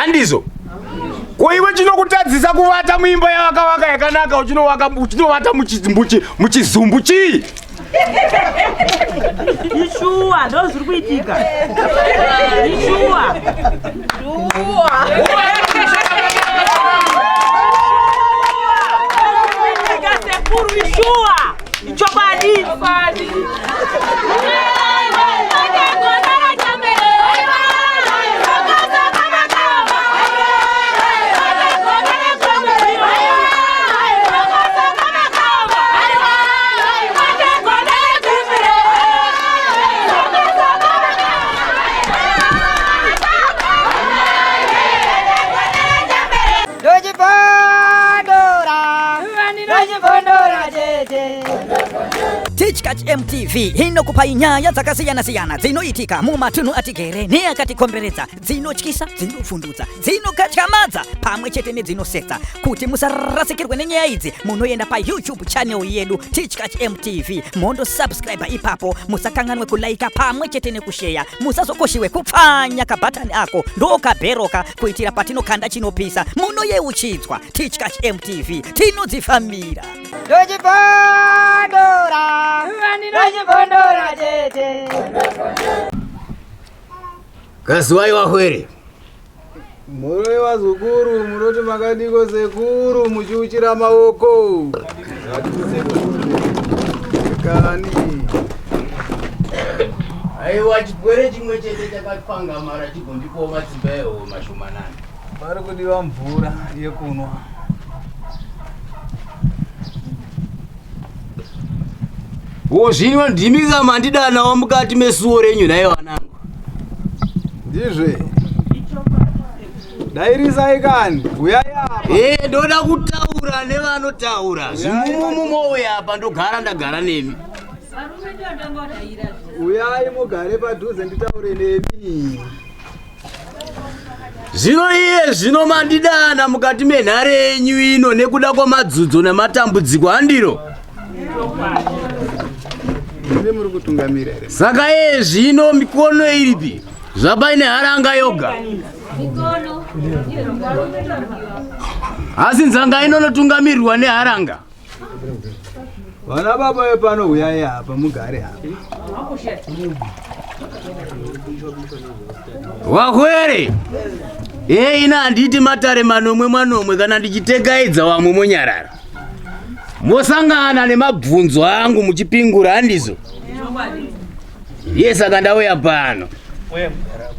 Handizvo? Ko iwe chinokutadzisa kuvata muimba yavakavaka yakanaka uchinovaka uchinovata muchizumbu chii? Ishuwa ndo zviri kuitika. Ishuwa. Shuwa. Sekuru ishuwa. Ichokwadi. Chokwadi. Tichkach MTV inokupai nyaya dzakasiyana-siyana dzinoitika mumatunhu atigere neakatikomberedza, dzinotyisa, dzinovhundutsa, dzinokatyamadza pamwe chete nedzinosetsa. Kuti musarasikirwe nenyaya idzi, munoenda paYouTube channel yedu Tichkach MTV mondosubscribe ipapo, musakanganwe kulaika pamwe chete nekusheya, musazokoshiwe kupfanya kabhatani ako ndokabheroka kuitira patinokanda chinopisa munoyeuchidzwa. Tichkach MTV tinodzifambira. Ndochibondora, ndochibondora tete. Kazuwai wahwere. Muroi vazukuru munoti makadiko sekuru muchiuchira maoko. Kani. Aiwa chigwere chimwe chete chakapangamara chigondipawo matsimba eho mashomanana. Pari kudiwa mvura yekunwa. Wo zvino ndimi ka mandidanawo mukati mesuwo renyu nhai vanangu. Ndizve. Dairisai kani, huyai apa. Eh, ndoda kutaura nevanotaura. Zvimumumu mouya apa ndogara ndagara nemi. Uyai mugare padhuze nditaure nemi. Zvino iye zvino mandidana mukati menhare yenyu ino nekuda kwamadzudzo nematambudziko handiro? Ndimi muri kutungamira here? Saka iye zvino mikono iripi? Zvapaine haranga yoga. Asi nzanga inonotungamirirwa neharanga. Vana baba vepano huyai apa mugare apa. Wahwere. Hey, ina handiti matare manomwe manomwe kana ndichitekaidza wamwe monyarara. Mosangana nemabvunzo angu muchipingura handizvo? Ye saka ndauya pano.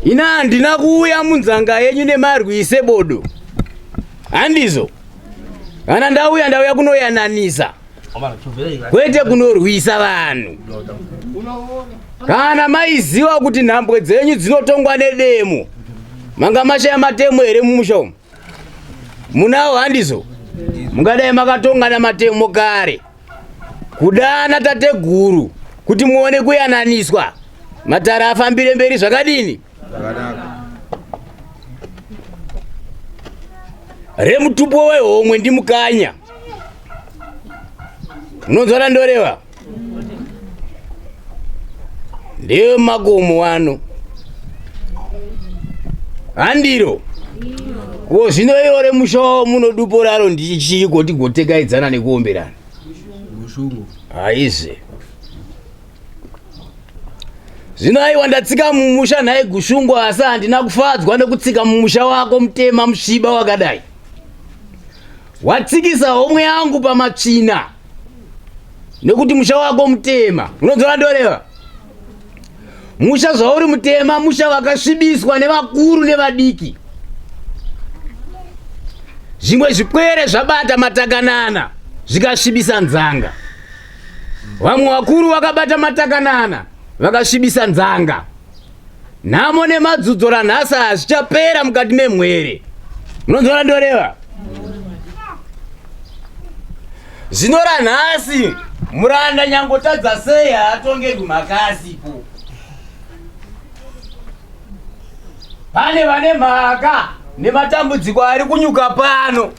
Ina handina kuuya munzanga yenyu nemarwise bodo. Handizvo? Kana ndauya ndauya kunoyananisa kwete kunorwisa vanhu. Kana maiziva kuti nhambwe dzenyu dzinotongwa nedemo, manga mashaya matemo here mumusha umu? Munawo handizvo? Mungadai makatonga namatemo kare. Kudana tateguru kuti muone kuyananiswa, matare afambire mberi zvakadini? Remutupo wehomwe ndimukanya. Unonzwa randoreva? Ndiyo makomo ano. Handiro. Ko zvino iro remusha wavo munodupo raro ndichiiko tigotekaidzana nekuomberana? Haizve. Zvino aiwa ndatsika mumusha nhai Gushungo asi handina kufadzwa nekutsika mumusha wako mutema musviba wakadai. Watsikisa homwe yangu pamatsvina nekuti musha wako mutema. Unonzwa ndoreva? Musha zvauri mutema musha wakasvibiswa nevakuru nevadiki. Zvimwe zvikwere zvabata matakanana zvikasvibisa nzanga. Vamwe vakuru vakabata matakanana vakasvibisa nzanga. Nhamo nemadzudzo ranhasi hazvichapera mukati memwere. Munonzwa ndoreva? Zvino ranhasi muranda nyangotadza sei haatongerwi mhaka asipo. Pane vane mhaka nematambudziko ari kunyuka pano.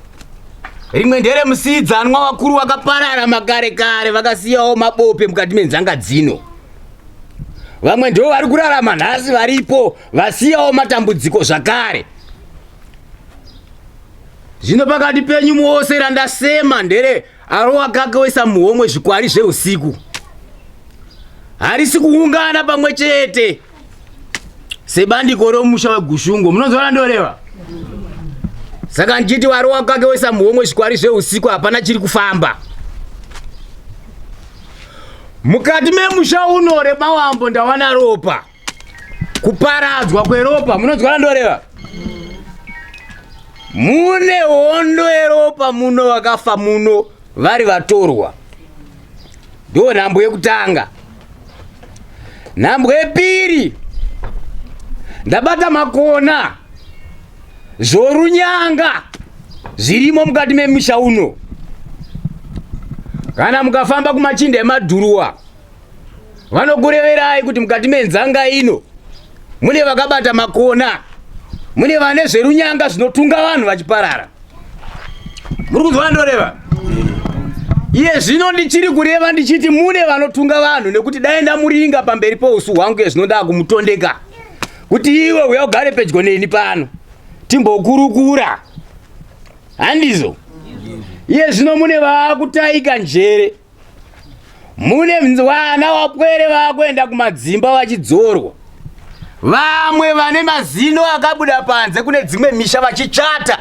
Rimwe ndere musiidzanwa vakuru vakaparara makare kare vakasiyawo mabope mukati menzanga dzino. Vamwe ndivo vari kurarama nhasi varipo vasiyawo matambudziko zvakare. Zvino pakati penyu mose randasema ndere arowa kake oisa muhomwe zvikwari zveusiku. Harisi kuungana pamwe chete sebandiko romusha weGushungo. Munonzwa randoreva? Saka ndichiti warowa kake oisa muhomwe zvikwari zveusiku, hapana chiri kufamba. Mukati memusha uno remawambo ndawana ropa. Kuparadzwa kweropa, munonzwa randoreva? Mune hondo yeropa muno, vakafa muno vari vatorwa. Ndo nhambo yekutanga. Nhambo yepiri, ndabata makona zvorunyanga zvirimo mukati memisha uno. Kana mukafamba kumachinda emadhuruwa vanokureverai kuti mukati menzanga ino mune vakabata makona, mune vane zverunyanga zvinotunga vanhu vachiparara. Muri kunzwa ndoreva? Iye zvino ndichiri kureva ndichiti mune vanotunga vanhu, nekuti dai ndamuringa pamberi pousu hwangu, iye zvino ndakumutondeka kuti iwe uya ugare pedyo neni pano timbokurukura. Handizvo? Iye zvino mune vaakutaika njere, mune vana wapwere vaakuenda kumadzimba vachidzorwa, vamwe vane mazino akabuda panze kune dzimwe misha vachichata,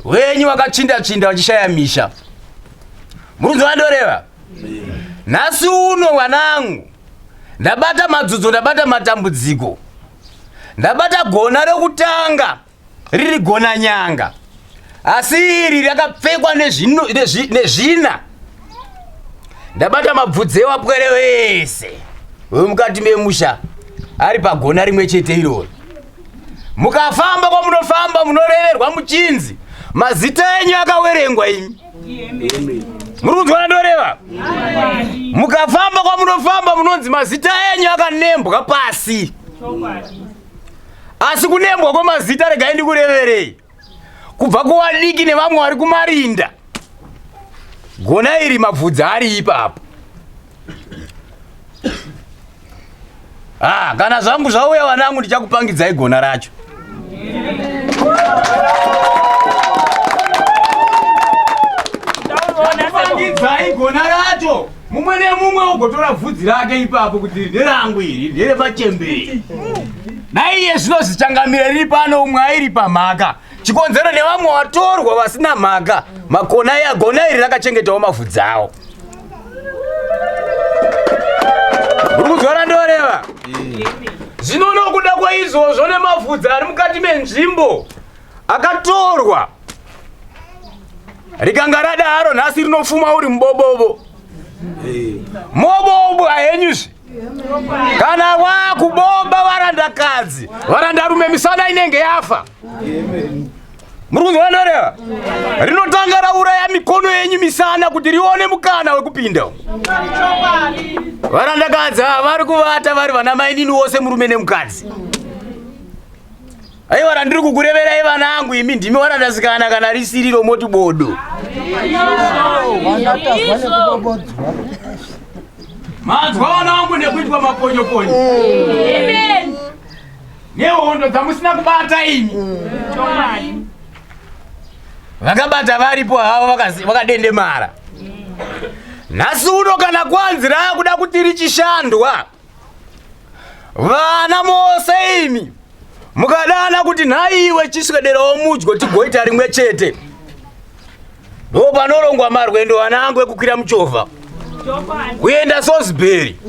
wenyu vakatsvinda tsvinda vachishaya misha. Murunzi vandoreva? Nhasi uno mwanangu, ndabata madzudzo, ndabata matambudziko, ndabata gona rekutanga riri gona nyanga, asi iri rakapfekwa nezvina. Ndabata mabvudzi ewapwere wese wemukati memusha ari pagona rimwe chete iroro. Mukafamba kwamunofamba munoreverwa muchinzi mazita enyu akawerengwa imi. Muri kunzwa ndoreva? Mukafamba kwamunofamba munonzi mazita enyu akanembwa pasi. Asi kunembwa kwemazita, regai ndikureverei, kubva kuwadiki nevamwe vari kumarinda, gona iri mabvudzi ari ipapo. Ah, kana zvangu zvauya vanangu, ndichakupangidzai gona racho. Pangidzai gona racho, mumwe nemumwe ugotora bvudzi rake ipapo kuti nderangu iri, nderepachembere. Naiye zvino zvichangamire riri pano, umwe airi pamhaka chikonzero nevamwe vatorwa vasina mhaka. Makona iya, gona iri rakachengetawo mavhudzi awo. Uri kunzwa randoreva? Zvino nokuda kwaizvozvo nemavhudzi ari mukati menzvimbo akatorwa, rikanga radaro nhasi rinofuma uri mubobobo. Mobobo hahenyuzve kana wakuboba varandakadzi, varandarume, misana inenge yafa. Muri kunzwa ndoreva? Rinotanga rauraya mikono yenyu misana kuti rione mukana wekupinda. Varandakadzi ava vari kuvata vari vana mainini wose, murume nemukadzi. Aiwa, randiri kukureverai vanangu, imi ndimi varandasikana, kana risiriro moti bodo. Manzwa vanangu nekuitwa maponyoponyo nehondo dzamusina kubata imi. Vakabata varipo havo vakadendemara. Nhasi uno kana kwanzi raakuda kuti richishandwa, vana mose imi mukadana kuti nhaiwe chiswederawo mudyo tigoita rimwe chete, ndo panorongwa marwendo vanangu ekukwira muchovha kuenda Salisbury.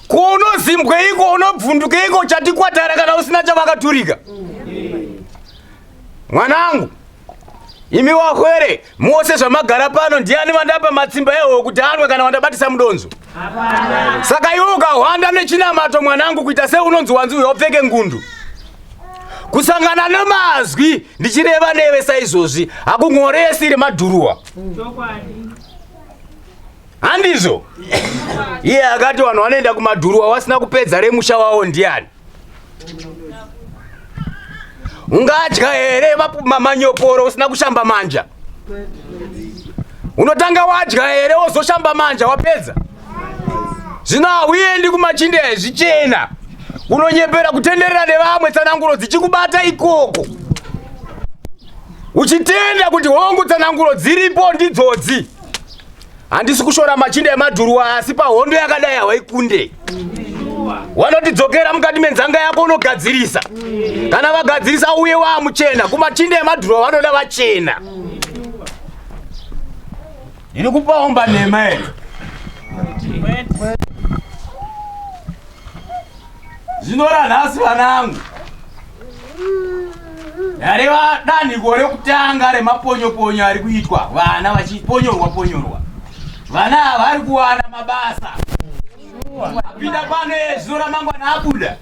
Kunozimbweiko, unobvundukeiko chatikwatara kana usina chavakaturika? Mwanangu, imi wahwere mose zvamagara pano, ndiani vandapa matsimba eho kuti anwe kana vandabatisa mudonzo? Saka iwe ukahwanda nechinamato mwanangu, kuita seunonzi wanzi uyo upfeke ngundu, kusangana nemazwi ndichireva neve saizvozvi hakungoresi remadhuruwa. Handizvo? Iye akati vanhu vanoenda kumadhuruwa vasina kupedza remusha wavo ndiani? Ungadya here manyoporo usina kushamba manja? Unotanga wadya here wozoshamba manja wapedza? Zvino hauendi kumachinda ezvichena unonyepera kutenderera nevamwe, tsananguro dzichikubata ikoko. Uchitenda kuti hongu tsananguro dziripo ndidzodzi. Handisi kushora machinda emadhuruwa asi pahondo yakadai hawaikunde. Wanotidzokera mukati menzanga yako unogadzirisa. Kana vagadzirisa uye waamuchena, kumachinda emadhuruwa vanoda vachena. Ndiri kupaomba nhema here? Zvino ranhasi vanangu ndareva danhiko rekutanga remaponyoponyo ari kuitwa vana vachiponyorwa ponyorwa vana ava vari kuwana mabasa apinda pano zvino ramangwana abuda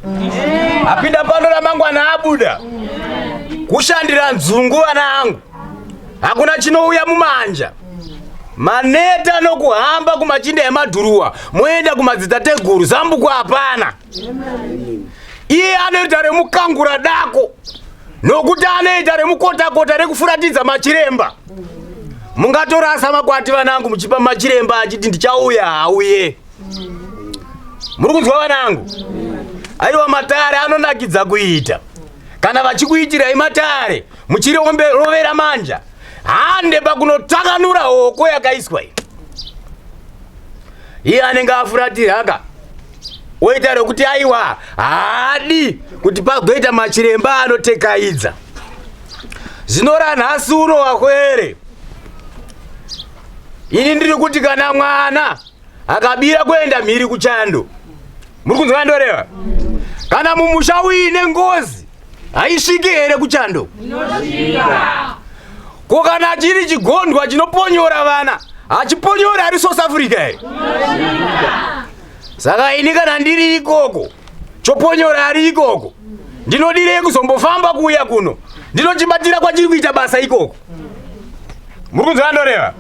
apinda pano ramangwana abuda kushandira nzungu vana angu hakuna chinouya mumanja maneta nokuhamba kumachinda emadhuruwa moenda kumadzitateguru zambuko hapana iye anoita remukangura dako nokuti anoita remukotakota rekufuratidza machiremba mungatorasa makwati vanangu muchipa machiremba achiti ndichauya hauye muri kunzwa vanangu aiwa matare anonakidza kuita kana vachikuitirai matare muchirovera manja hande pakunotakanura hoko yakaiswa iyi iye anenge afuratira aka oita rekuti aiwa haadi kuti pagoita machiremba anotekaidza zvino ranhasi uno wakwere ini ndiri kuti kana mwana akabira kuenda mhiri kuchando muri kunzwa ndoreva kana mumusha uine ngozi haisviki here kuchando ko kana chiri chigondwa chinoponyora vana hachiponyora ari south africa here saka ini kana ndiri ikoko choponyora ari ikoko ndinodirei kuzombofamba kuuya kuno ndinochibatira kwachiri kuita basa ikoko muri kunzwa ndoreva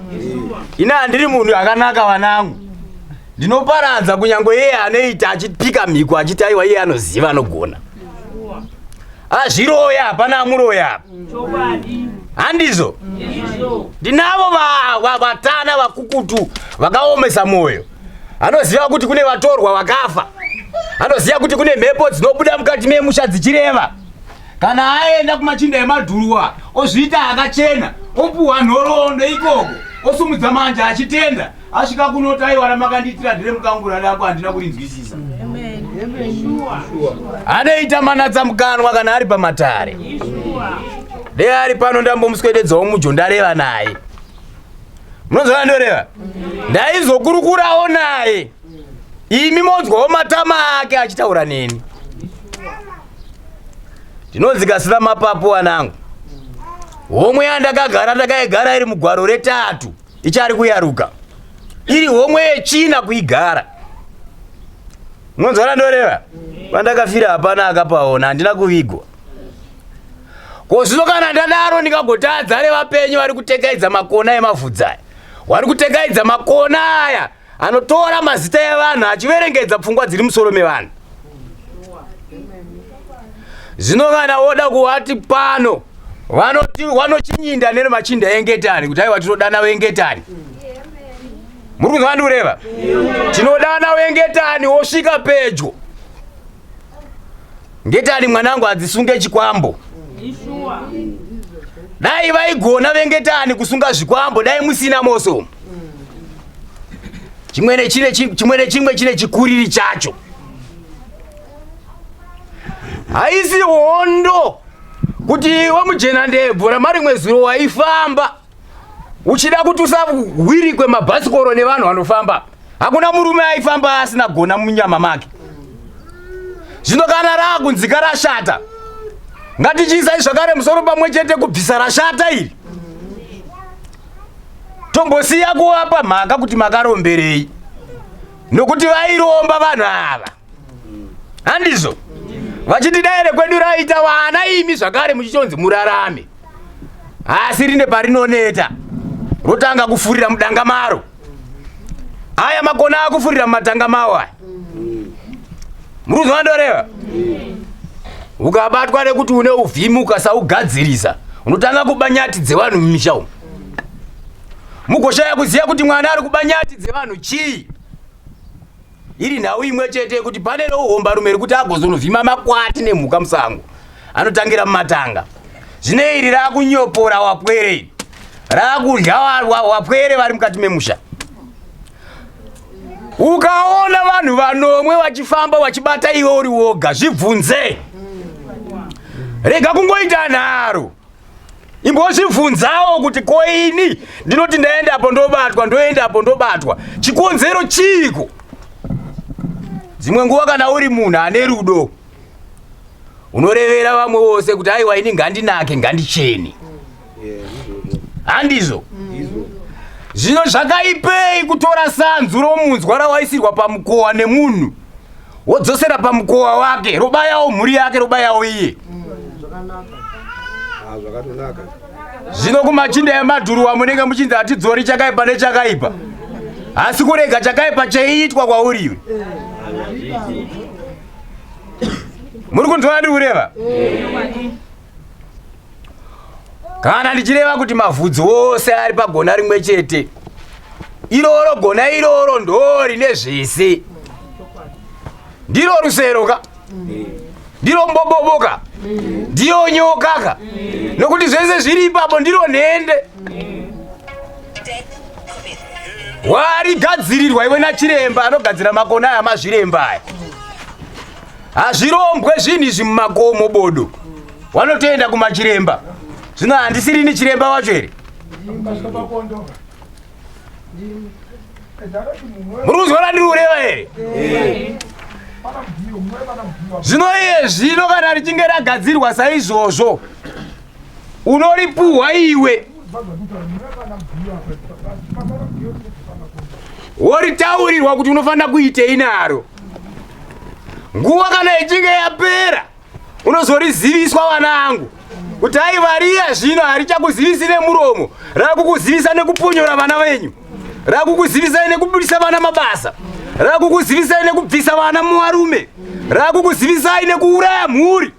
ini handiri munhu akanaka vanangu ndinoparadza kunyange iye anoita achipika mhiko achiti aiwa iye anoziva anogona azviroya hapana amuroya handizvo ndinavo vatana vakukutu vakaomesa mwoyo anoziva kuti kune vatorwa vakafa anoziva kuti kune mhepo dzinobuda mukati memusha dzichireva kana aenda kumachinda emadhuruwa ozviita akachena opuhwa nhoroondo ikoko osumudza manja achitenda asvika kunoti aiwa ramakandiitira ndire mukangura dako handina kurinzwisisa anoita manatsa mukanwa kana ari pamatare dei ari pano ndambomuswededzawo mujo ndareva naye munonzwa ndoreva ndaizokurukurawo naye imi monzwawo matama ake achitaura neni ndinonzi kasina mapapu anangu homwe yandakagara ndakaigara iri mugwaro retatu ichari kuyaruka iri homwe yechina kuigara munonzwa ndoreva pandakafira hapana akapaona handina kuvigwa ko zvino kana ndadaro ndingagotadza revapenyu vari kutekaidza makona emavhudzi aya vari kutekaidza makona aya anotora mazita evanhu achiverengedza pfungwa dziri musoro mevanhu zvino kana woda kuvati pano vanoti wanochinyinda neremachinda engetani kuti aiwa tinodana wengetani muri kunzwa ndikureva tinodana wengetani wosvika pedyo Ngetani mwanangu hadzisunge chikwambo. Dai vaigona vengetani kusunga zvikwambo dai musina moso. Chimwe nechimwe chimwe nechimwe chine chikuriri chacho. Haisi hondo kuti iwe mujena ndebvu ramarimwe zuro waifamba uchida kuti usahwirikwe mabhasikoro nevanhu vanofamba hakuna murume aifamba asina gona munyama make zvino kana raakunzika rashata ngatichiisai zvakare musoro pamwe chete kubvisa rashata iri tombosiya kuvapa mhaka kuti makaromberei nokuti vairomba vanhu ava handizvo vachiti dai rekwedu raita vana imi zvakare muchichonzi murarame asi rine parinoneta rotanga kufurira mudanga maro aya makona akufurira mumatanga mawo aya muruzi wandoreva ukabatwa nekuti une uvhimi ukasaugadzirisa unotanga kuba nyati dzevanhu mumisha umu mugoshaya kuziva kuti mwana ari kuba nyati dzevanhu chii iri nhau imwe chete yekuti pane rouhombarume rekuti agozonovhima makwati nemhuka musango anotangira mumatanga. Zvino iri rakunyopora wapwere iri. Rakudya wapwere vari mukati memusha. Ukaona vanhu vanomwe vachifamba vachibata iwe uri woga, zvibvunze. Rega kungoita nharo. Imbozvibvunzawo kuti ko ini ndinoti ndaendapo ndobatwa, ndoendapo ndobatwa. Chikonzero chiiko? Dzimwe nguva kana uri munhu ane rudo unorevera vamwe vose kuti aiwa ini ngandinake ngandichene. Handizvo? Zvino zvakaipei kutora sanzu romunzwa rawaisirwa pamukowa nemunhu wodzosera pamukowa wake robayawo mhuri yake robayawo iye. Zvakatonaka. Zvino kumachinda emadhuruwa munenge muchinzi hatidzori chakaipa nechakaipa, asi kurega chakaipa cheiitwa kwauri iwe. Muri kunzwa ndiri kureva? Kana ndichireva kuti mavhudzi ose ari pagona rimwe chete, iroro gona iroro ndo rine zvese, ndiro rusero ka, ndiro mboboboka, ndiyo nyoka ka, nokuti zvese zviri ipapo ndiro nhende. Warigadzirirwa iwe nachiremba anogadzira makona aya mazviremba aya. Hazvirombwe zvinhu izvi mumakomo bodo. Wanotoenda kumachiremba. Zvino handisirini chiremba wacho here? Muri kuzwa randiri kureva here? Zvino iye zvino kana richinge ragadzirwa saizvozvo unoripuhwa iwe woritaurirwa kuti unofanira kuitei naro. Nguva kana ichinge yapera unozoriziviswa vanangu kuti aiva riya zvino harichakuzivisi nemuromo, rakukuzivisa nekuponyora vana venyu, rakukuzivisai nekubudisa vana mabasa, rakukuzivisai nekubvisa vana muvarume, rakukuzivisai nekuuraya mhuri.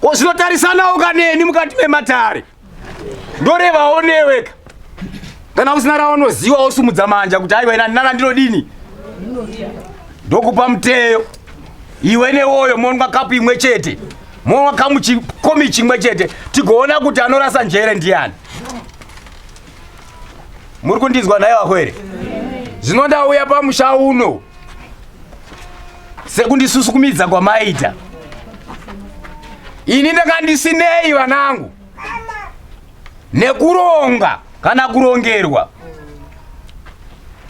Ko zvinotarisanawo kaneni mukati mematare, ndorevawo neweka kana usina raunoziva wosumudza manja kuti aiwa ina ndinana ndinodini, ndokupa muteyo iwe newoyo monwa kapu imwe chete, monwa kamu komichi imwe chete, tigoona kuti anorasa njere ndiani. Muri kundinzwa nhai wakwere? Zvino ndauya pamusha uno sekundisusukumidza kwamaita. Ini ndakandisinei vanangu nekuronga kana kurongerwa.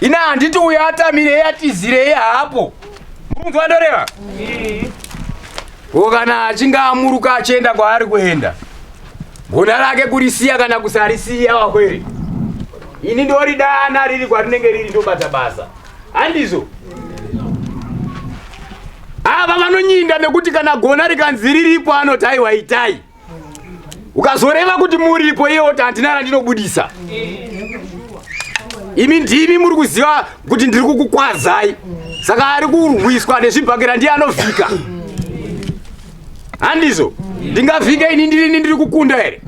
Ina handiti uyo atamirei atizirei hapo. Murunzwa ndoreva? Ko kana achinge amuruka achienda kwaari kuenda, gona rake kurisiya kana kusarisiya wakwere. Ini ndoridana riri kwarinenge riri ndobata basa. Handizvo? Ava vanonyinda nekuti kana gona rikanzi riripo anoti aiwa itai. Ukazoreva kuti muripo iye oti handina randinobudisa. Imi ndimi muri kuziva kuti ndiri kukukwazai, saka ari kurwiswa nezvibhakera ndiye anovhika. Handizvo? Ndingavhike ini ndirini ndiri kukunda here?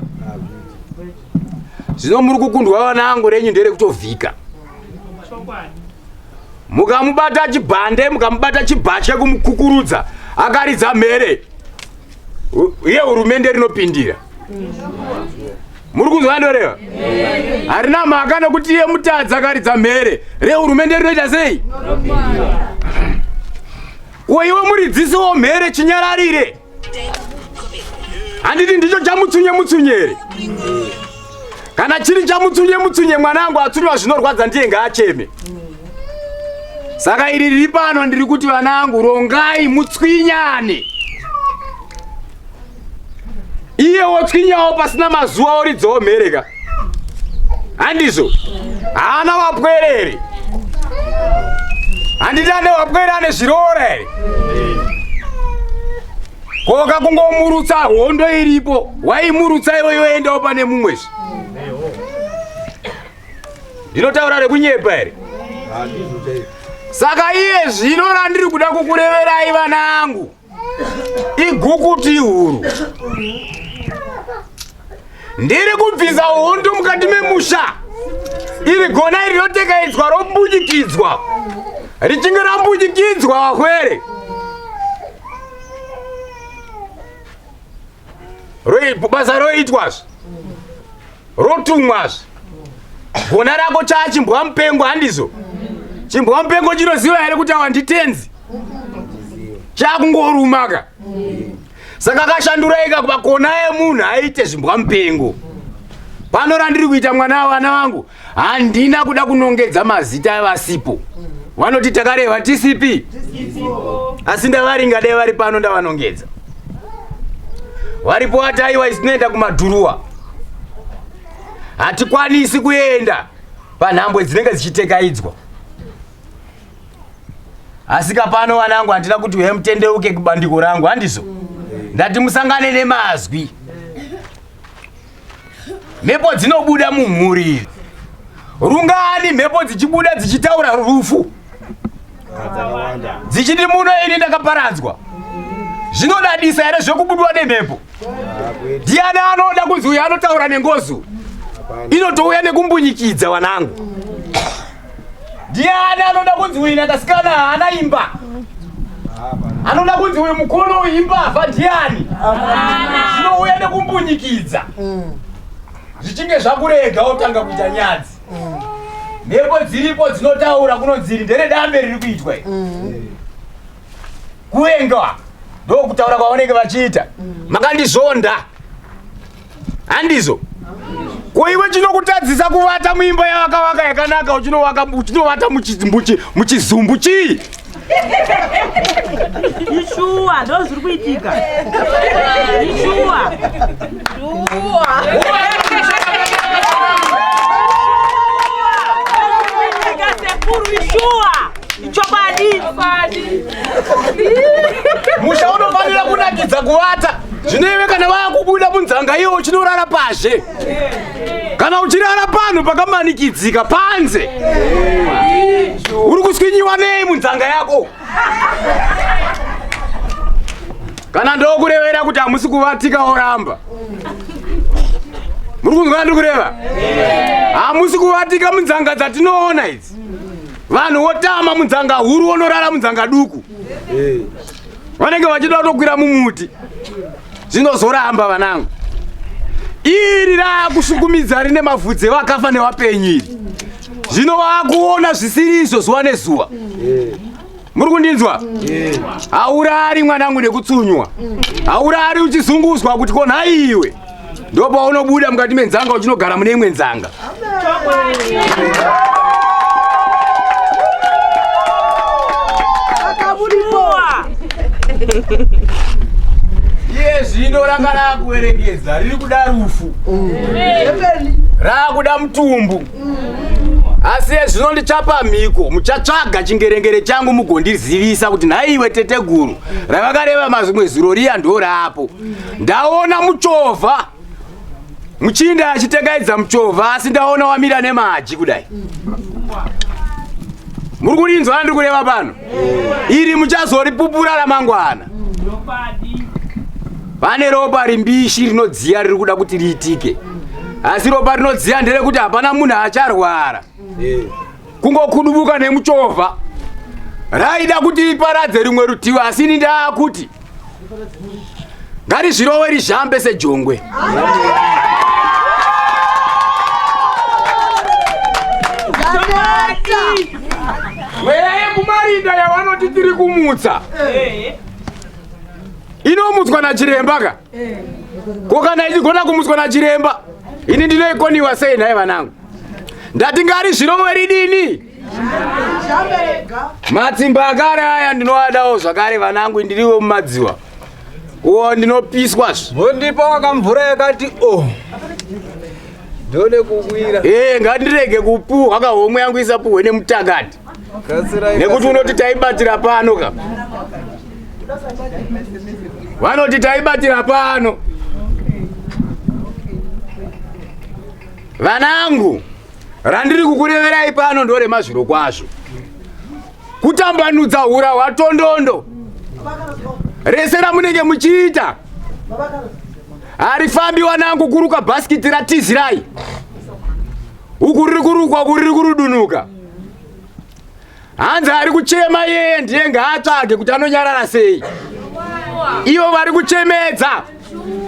Zvino muri kukundwa vanangu, renyu nderekutovhika. Mukamubata chibhande, mukamubata chibhatye kumukukurudza, akaridza mhere, iye hurumende rinopindira. Muri kunzwa ndoreva? Harina mhaka nokuti iye mutadzi akaridza mhere, rehurumende rinoita sei? Ko iwe muridzisi womhere chinyararire. Handiti ndicho chamutsunye mutsunye here? Kana chiri chamutsunye mutsunye, mwanangu atsunywa zvinorwadza ndiye ngaacheme. Saka iri riri pano ndiri kuti vanangu rongai mutswinyane. Iye wotswinyawo pasina mazuva oridzawo mhereka. Handizvo? Haana wapwerere. Handiti ane wapwere ane zviroora here? Koka kungomurutsa hondo iripo, waimurutsa iwe yoendawo pane mumwezve. Ndinotaura rekunyepa here? Saka iye zvino randiri kuda kukureverai vanangu igukuti ihuru. Ndiri kubvisa hondo mukati memusha. Iri gona iri rotekaidzwa rombunyikidzwa. Richinge rambunyikidzwa wahwere. Basa roitwazve, rotumwazve. Gona rako chaa chimbwa mupengo, handizvo? Chimbwa mupengo chinoziva here kuti awa nditenzi? Chakungorumaka. Saka kashanduraika pakona yemunhu aite zvimbwa mupengo. Pano randiri kuita mwana vana vangu, handina kuda kunongedza mazita evasipo. Vanoti takareva TCP, asi ndavaringa dai vari pano ndavanongedza. Varipo vati aiwa, isu tinoenda kumadhuruwa, hatikwanisi kuenda panhambwe dzinenge dzichitekaidzwa. Asi kapano vanangu, handina kuti uye mutendeuke kubandiko rangu, handizvo? Ndati musangane nemazwi. Mhepo dzinobuda mumhuri rungani, mhepo dzichibuda dzichitaura rufu, dzichiti muno ini ndakaparadzwa. Zvinodadisa here zvekubudwa nemhepo? Ndiani anoda kunzi uyu anotaura nengozi inotouya nekumbunyikidza? Wanangu, ndiani anoda kunzi uyu nakasikana haana imba? Anoda kunzi uyu mukono uyu imbavha? Ndiani? Zvinouya nekumbunyikidza, zvichinge zvakurega wotanga kuita nyadzi. Mhepo dziripo dzinotaura kunonziri ndere dambe riri kuitwa iri kuvenga, ndokutaura kwavanenge vachiita, makandizonda, handizvo? Ko iwe chinokutadzisa kuvata muimba yavakavaka yakanaka, uchinovata muchizumbu chii? Ishuwa, ndo zviri kuitika, ishuwa. Kuitika sekuru, ishuwa, ichokwadi. Musha unofanira kunakidza kuvata. Zvino iwe kana vakubuda munzanga iwo uchinorara pazhe, kana uchirara panhu pakamanikidzika panze, uri kuswinyiwa nei munzanga yako? Kana ndokurevera kuti hamusi kuvatika, oramba. Muri kunzwa ndiri kureva? Hamusi kuvatika munzanga dzatinoona idzi. Vanhu votama munzanga huru, vonorara munzanga duku, vanenge vachida kutokwira mumuti. Zvinozoramba vanangu. Iri raakusukumidza rine mavhudzi evakafa nevapenyu iri. Zvino waakuona zvisiri izvo zuva nezuva. Muri kundinzwa? Haurari mwanangu nekutsunywa, haurari uchizunguzwa kuti konhaiwe. Ndopaunobuda mukati menzanga uchinogara mune imwe nzanga. Shuwa. Iye zvino ranga raakuverengedza, riri kuda rufu, raakuda mutumbu. Asi iye zvino ndichapa mhiko, muchatsvaga chingerengere changu mugondizivisa kuti nhaiwe teteguru, ravakareva mazimwe zuro riya ndo rapo. Ndaona muchovha, muchinda achitekaidza muchovha, asi ndaona wamira nemaji kudai. Muri kurinzwa ndiri kureva pano? Iri muchazoripupura ramangwana. Pane ropa rimbishi rinodziya riri kuda kuti riitike, asi ropa rinodziya nderekuti hapana munhu acharwara, kungokudubuka nemuchovha. Raida kuti riparadze rimwe rutivi, asi ini ndaakuti ngarizvirove rizhambe sejongwe. Mweya yekumarinda yavanoti tiri kumutsa inomutswa nachiremba ka? Ko kana ichigona kumutswa nachiremba, ini ndinoikoniwa sei nhai vanangu? Ndati ngari zvirove ridini. Matsimba akare aya ndinoadawo zvakare vanangu, ndiriwo mumadziwa uwo ndinopiswa zve. Mondipa wakamvura yakati o ndode kukwira. Ee, ngatirege kupuhwa kahomwe yangu isapuhwe nemutakati. Kasirai. Nekuti unoti taibatira pano ka, vanoti taibatira pano. Vanangu, randiri kukureverai pano ndoremazviro kwazvo, kutambanudza hura hwatondondo rese ramunenge muchiita harifambi wanangu. Kuruka bhasikiti ratizirai, uku riri kurukwa, uku riri kurudunuka. Hanzi ari kuchema yeye ndiye ngaatsvage kuti anonyarara sei. Ivo vari kuchemedza.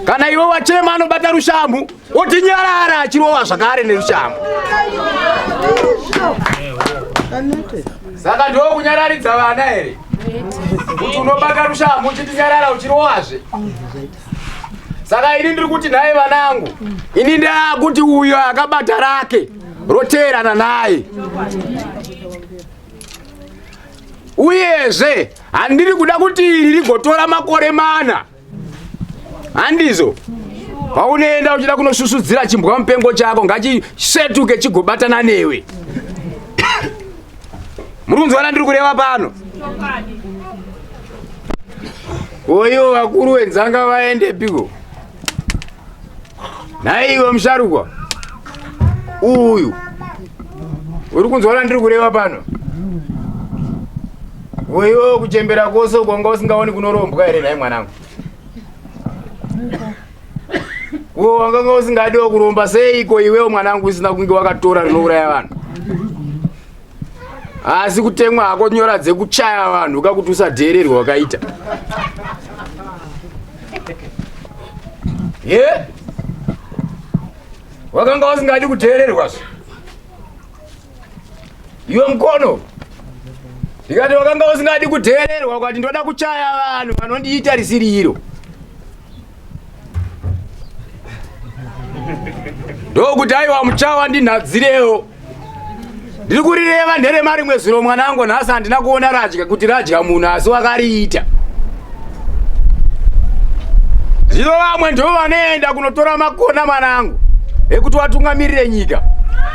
Kana iwe wachema anobata rushamhu otinyarara achirova zvakare nerushamhu. Saka ndiwo kunyararidza vana here kuti unobata rushamhu uchitinyarara uchirovazve? Saka ini ndiri kuti nhai vanangu, ini ndakuti uyo akabata rake roteerana naye. Uyezve handiri kuda kuti iri rigotora makore mana. Handizvo? Paunoenda uchida kunosvusvudzira chimbwa mupengo chako ngachisvetuke chigobatana newe. Muri kunzwana ndiri kureva pano? Oyo vakuru wenzanga vaendepiko? Nhaiwe musharukwa uyu uri kunzwana ndiri kureva pano? Oyo kuchembera kwose uko wanga usingaoni kunorombwa here nhai mwanangu? Uwo wanga usingadiwo kuromba seiko iwewo mwanangu usina kunge wakatora rinouraya vanhu? Asi kutemwa hako nyora dzekuchaya vanhu kakuti usadheererwa wakaita. Ye? Wakanga usingadi kuteererwa zve. Iwe mukono. Ndikati wakanga usingadi kuteererwa ukati ndoda kuchaya vanhu vanondiita risiri iro. Ndokuti aiwa muchawa ndinhadzirewo. Ndiri kurireva nderema rimwe zuro mwanangu nhasi handina kuona radya kuti radya munhu asi wakariita. Zvino vamwe ndivo vanoenda kunotora makona mwanangu ekuti watungamirire nyika.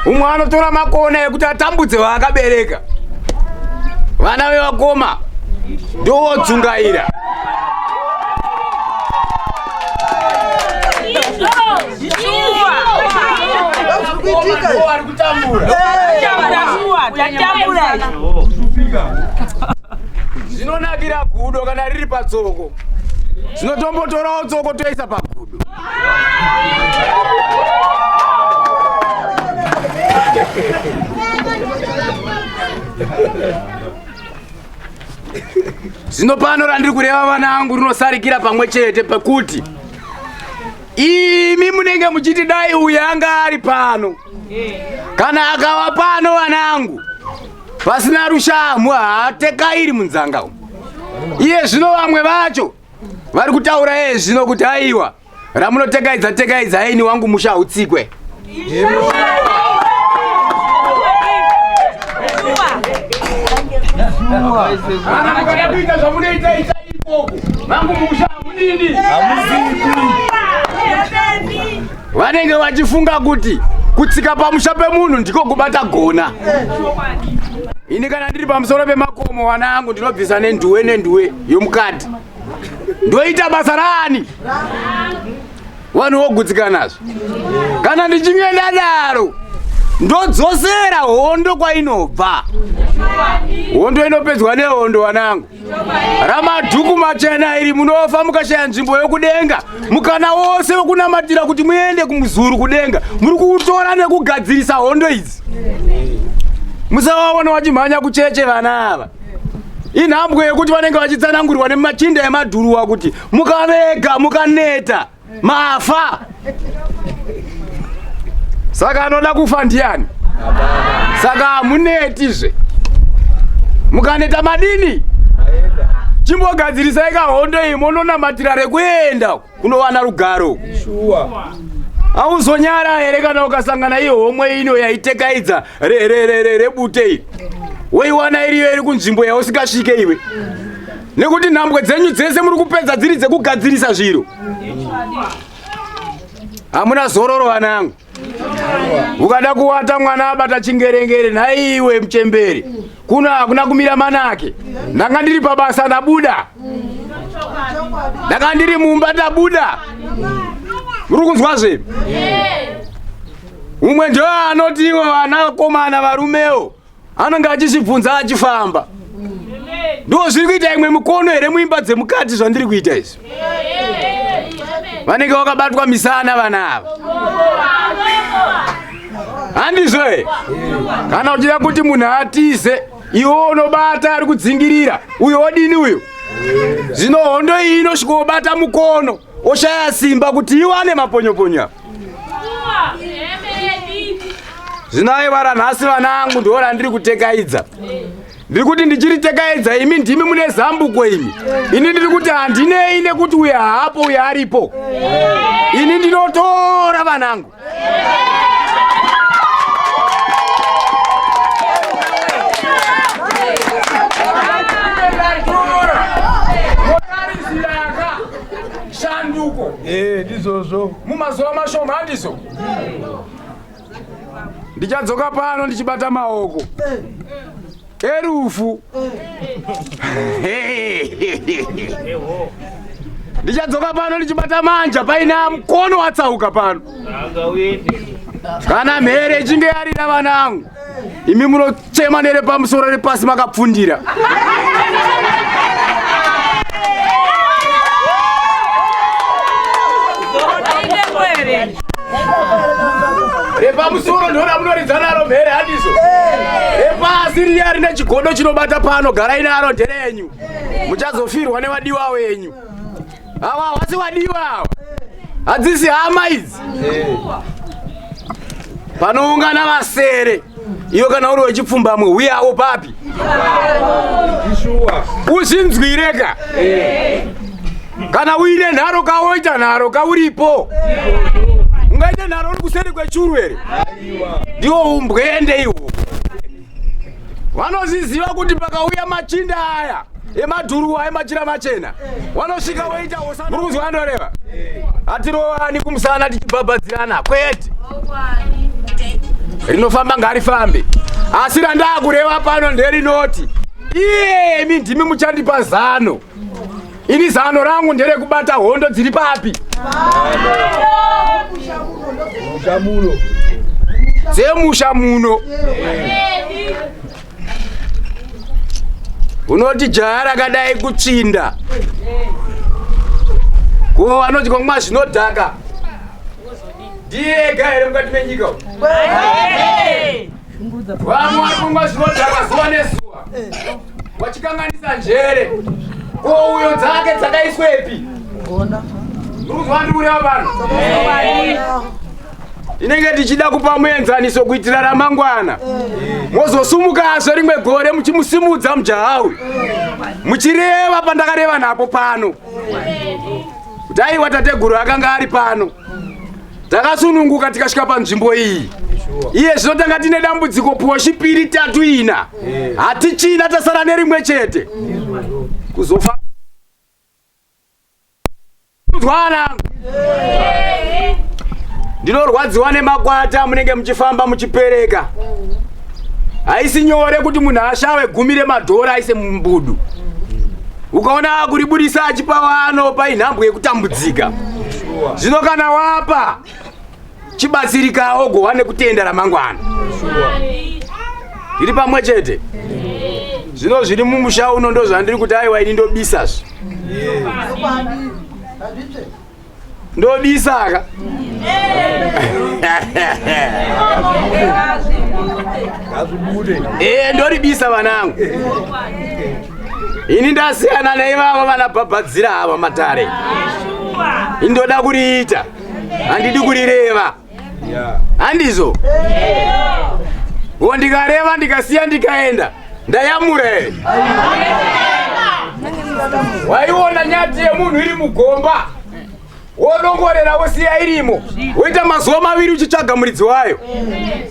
Umwe anotora makona ekuti atambudze vaakabereka. Vana vevakoma ndovodzungaira. Zvinonakira gudo kana riri patsoko, zvinotombotorawo tsoko toisa pagudo. Zvino pano randiri kureva vana angu rinosarikira pamwe chete pekuti imi munenge muchiti dai uyu anga ari pano, kana akava pano vanangu pasina rushamhu haatekairi munzanga umu. Iye zvino vamwe vacho vari kutaura iye zvino kuti aiwa ramunotekaidza tekaidza ini wangu musha hautsikwe. Kana mukada kuita zvamunoita ita ikoko vangu musha hamudini, vanenge vachifunga kuti kutsika pamusha pemunhu ndiko kubata gona. Ini kana ndiri pamusoro pemakomo wana angu ndinobvisa nenduwe nenduwe yomukati ndoita basa raani vanhu vogutsikanazvo. Kana ndichinge ndadaro ndodzosera hondo kwainobva. Hondo inopedzwa nehondo wanangu. Ramadhuku machena iri munofa mukashaya nzvimbo yokudenga, mukana wose wekunamatira kuti muende kumuzuru kudenga muri kuutora nekugadzirisa hondo idzi. Musavaona vachimhanya kucheche vana ava. Inhambwe yekuti vanenge vachitsanangurirwa nemachinda emadhuruwa kuti mukavega mukaneta mafa. Saka anoda kufa ndiani? Saka hamunetizve. Mukaneta madini? Chimbogadzirisai kahondo iyi mononamatira rekuenda kunowana rugaro. Shuwa. Hauzonyara here kana ukasangana iyo homwe ino yaitekaidza rebute iri woiwana iriyo iri kunzvimbo yausingasvike iwe, nekuti nhambwe dzenyu dzese muri kupedza dziri dzekugadzirisa zviro. Hamuna zororo vanangu. Ukada kuwata mwana abata chingerengere, nhaiwe muchembere, kuno hakuna kumira manake. Ndanga ndiri pabasa ndabuda, ndanga ndiri mumba ndabuda. Muri kunzwa zve? Umwe ndio anoti ivo vanakomana varumewo anenge achizvibvunza achifamba, ndo zviri kuita imwe mikono here muimba dzemukati zvandiri kuita izvi? Vanenge vakabatwa misana vana ava, handizvo here? Kana uchida kuti munhu atize, iwe unobata ari kudzingirira uyo odini uyo. Zvino hondo iyi inosvikobata mukono. Oshaya simba kuti iwane maponyoponyo apa. Zvino aiwa ranhasi vanangu ndo randiri kutekaidza. Ndiri kuti ndichiri tekaidza imi ndimi mune zambuko imi. Ini ndiri kuti handinei nekuti uyo haapo uyo aripo. Ini ndinotora vanangu. Shanduko. Eh, ndizvozvo. Mumazuva mashoma handizvo? Ndichadzoka pano ndichibata maoko erufu. Ndichadzoka pano ndichibata manja paina mukono watsauka pano. Kana mhere ichinge yarira vanangu, imi munochema nerepamusoro repasi makapfundira. Repamusoro ndo ramunoridza naro mhere handizvo? Repasi riya rine chigodo chinobata pano, garai naro nderenyu. Muchazofirwa nevadiwa wenyu. Ava havasi vadiwa ava, hadzisi hama idzi. Panoungana vasere, iwe kana uri wechipfumbamwe uyawo papi? Uzvinzwireka. Kana uine nharo kawoita nharo kauripo. Ungaite nharo uri kuseri kwechuru here? Ndiwo umbwende ihwo. Vanozviziva kuti pakauya machinda aya emadhuruwa emachira machena vanosvika voita muri kuzwa andoreva hatirovani kumusana tichibhabhadzirana kwete. Rinofamba ngarifambe. Asi randakureva pano nderinoti iyemi ndimi muchandipa zano. Ini zano rangu nderekubata hondo dziri papi? Dzemusha muno. Unoti jaya rakadai kutsvinda. Ko vanoti komwa zvinodhaka. Ndiye ega here mukati menyika? Vamwe vari kumwa zvinodhaka zuva nezuva. Wachikanganisa njere. Ko uyo dzake dzakaiswepi? Ndikuzwa ndikureva pano. Tinenge tichida kupa muenzaniso kuitira ramangwana. Mozosumukazve rimwe gore muchimusimudza mujaha uyu. Muchireva pandakareva napo pano. Kuti aiwa tateguru akanga ari pano. Takasununguka tikasvika panzvimbo iyi. Iye zvino tanga tine dambudziko poshi piri tatu ina. Hatichina tasara nerimwe chete. Kuzofa Mwanangu. Ndinorwadziwa nemakwata munenge muchifamba muchipereka. Haisi nyore kuti munhu ashawe gumi remadhora aise mumbudu. Ukaona akuribudisa achipa waanopa inhambwe yekutambudzika. Zvino kana wapa chibatsirikawo gowa nekutenda ramangwana. Tiri pamwe chete. Zvino zviri mumusha uno ndozvandiri kuti aiwa ini ndobisazve. Ndobisaka. Eh, ndoribisa vanangu. Ini ndasiyana neivavo vanabhabhadzira ava matare. Indoda kuriita. Handidi kurireva. Handizvo? Wo ndikareva ndikasiya ndikaenda. Ndayamura here? Waiona nyati yemunhu iri mugomba. Wodongorera wosiya irimo. Woita mazuva maviri uchitsvaga muridzi wayo.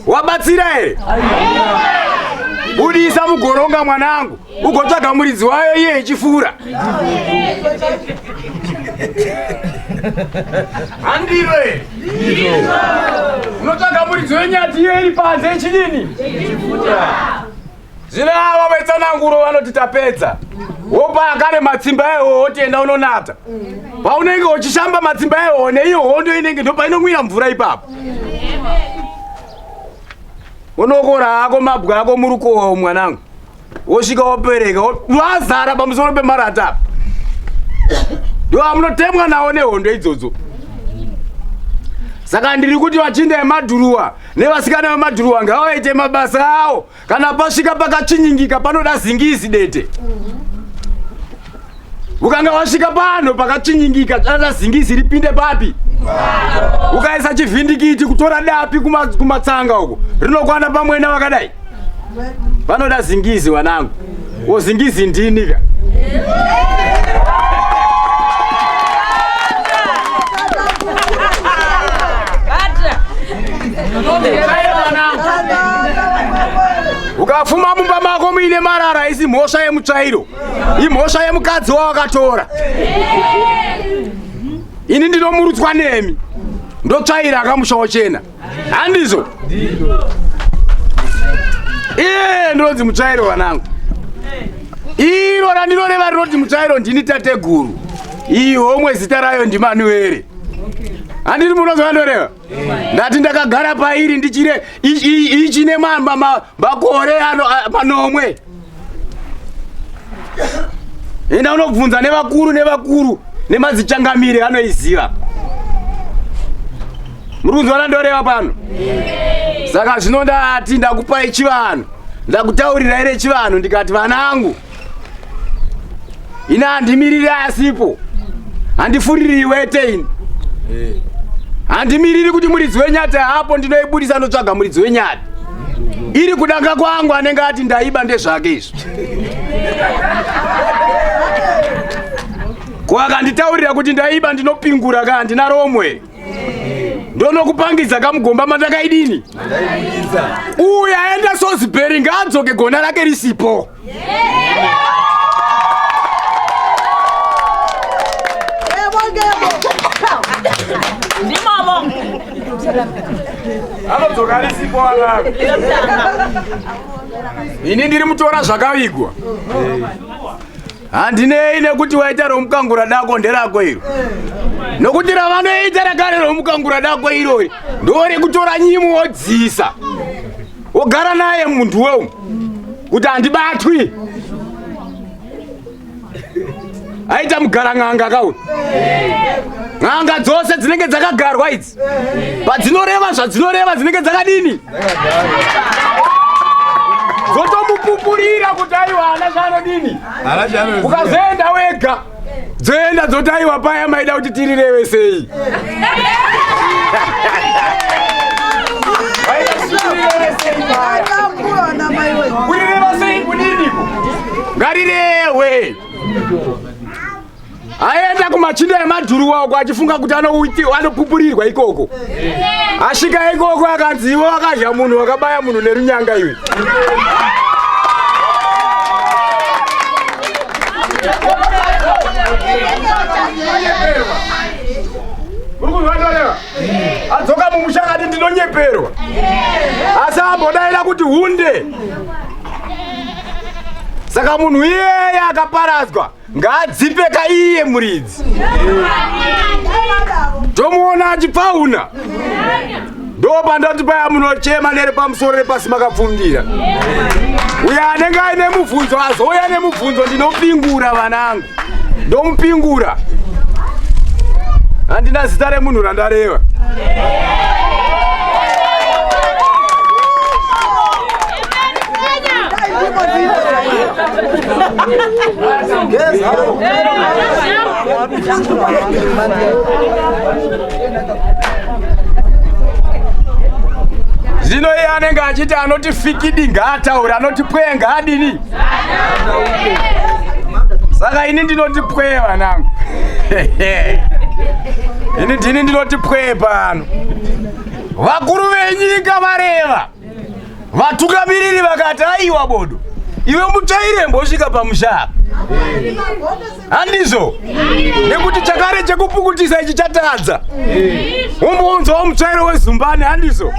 Wabatsira here? Budisa mugoronga mwanangu. Ugotsvaga muridzi wayo iye ichifura. Handiro here? Unotsvaga muridzi wenyati iye iri panze ichidini? Zvino ava vetsananguro vanoti tapedza. Wopa akare matsimba ehoho wotienda unonata. Paunenge uchishamba matsimba ehoho neiyo hondo inenge ndopainomwira mvura ipapo. Unokora hako mabwa ako murukowa mwanangu. Wosvika wopereka wazara pamusoro pemarata apa. Ndo amunotemwa nawo nehondo idzodzo. Saka ndiri kuti vachinda emadhuruwa nevasikana vemadhuruwa ngavaite mabasa awo. Kana pasvika pakatsvinyingika panoda zingizi dete. Ukanga wasvika pano pakatsvinyingika, tsvata zingizi ripinde papi? Ukaisa chivhindikiti kutora dapi kumatsanga uko, rinokwana pamwena wakadai. Panoda zingizi wanangu. Wozingizi ndini ka. Ukafuma mumba mako muine marara, isi mhosva yemutsvairo, imhosva yemukadzi wawakatora. Ini ndinomurutswa nemi, ndotsvaira akamusha wochena, handizvo? Iye ndinonzi mutsvairo vanangu. Iro randinoreva rinoti mutsvairo ndini tateguru. Iyi homwe zita rayo ndiManuere. Handiri munonzwa vandoreva? Ndati ndakagara pairi ndichire ichine makore ano manomwe. Enda unobvunza nevakuru nevakuru nemadzichangamire anoiziva. Muri kunzwa randoreva pano? Saka zvino ndati ndakupai chivanhu, ndakutaurirai rechivanhu, ndikati vanangu, ini handimiriri asipo, handifuriri iwete ini. Handimiriri kuti muridzi wenyati hapo, ndinoibudisa ndotsvaga muridzi wenyati. Iri kudanga kwangu anenge ati ndaiba ndezvake izvi. Ko akanditaurira kuti ndaiba ndinopingura ka, handina romwe. Ndonokupangidza kamugomba mandakaidini. Uyu aenda Salisbury ngaadzoke gona rake risipo. Ndimomo. Anodzoka risipo wangu. Ini ndiri mutora zvakavigwa. Handinei nekuti waita romukangura dako nderako iro. Nokuti ravanoita rakare romukangura dako irori ndorekutora nyimo wodzisa. Wogara naye muntu wewo kuti handibatwi. Aita mugara n'anga kauyu. N'anga dzose dzinenge dzakagarwa idzi. Padzinoreva zvadzinoreva dzinenge dzakadini? Dzotomupupurira kuti aiwa haana zvaanodini. Ukazoenda wega dzoenda dzoti aiwa paya maida kuti tirireve sei. Maida kuti tirireve sei paya. Kurireva sei kudiniko? Ngarirewe. Aenda kumachinda emadhuruwa uko achifunga kuti anopupurirwa ikoko. Asvika ikoko akanzi iwe wakadya munhu, wakabaya munhu nerunyanga iwe. Muri kunzwa ndoreva? Adzoka mumusha akati ndinonyeperwa. Asi ambodaira kuti hunde. Saka munhu iyeye akaparadzwa ngaadzipeka iye muridzi. Tomuona achipfauna. Ndopandati paya munochema nere pamusoro repasi makapfundira. Uyo anenge aine mubvunzo azouya nemubvunzo, ndinopingura vanangu. Ndomupingura. Handina zita remunhu randareva. Zvino iye anenge achiti anoti fikidi ngaataure, anoti pwee ngaadini. Saka ini ndinoti pwee vanangu. Ini ndini ndinoti pwee pano. Vakuru venyika vareva, vatungamiriri vakati aiwa bodo, iwe mutsvaire mbosvika pamusha apa. Handizvo? Nekuti chakare chekupukutisa ichi chatadza. Umbounzwawo mutsvairo wezumbani, handizvo?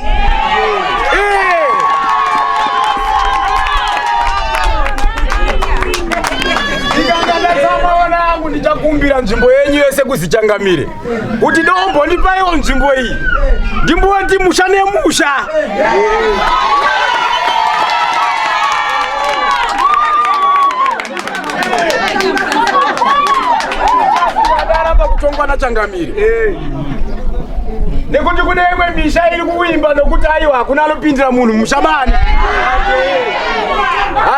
Ndikanga ndatsama vanangu, ndichakumbira nzvimbo yenyu yese kuzichangamire kuti dombondipaiwo nzvimbo iyi, ndimboti musha nemusha. Adaramba kutongwa nachangamire nekuti kune imwe misha iri kuimba nokuti aiwa hakuna anopindira munhu musha mani,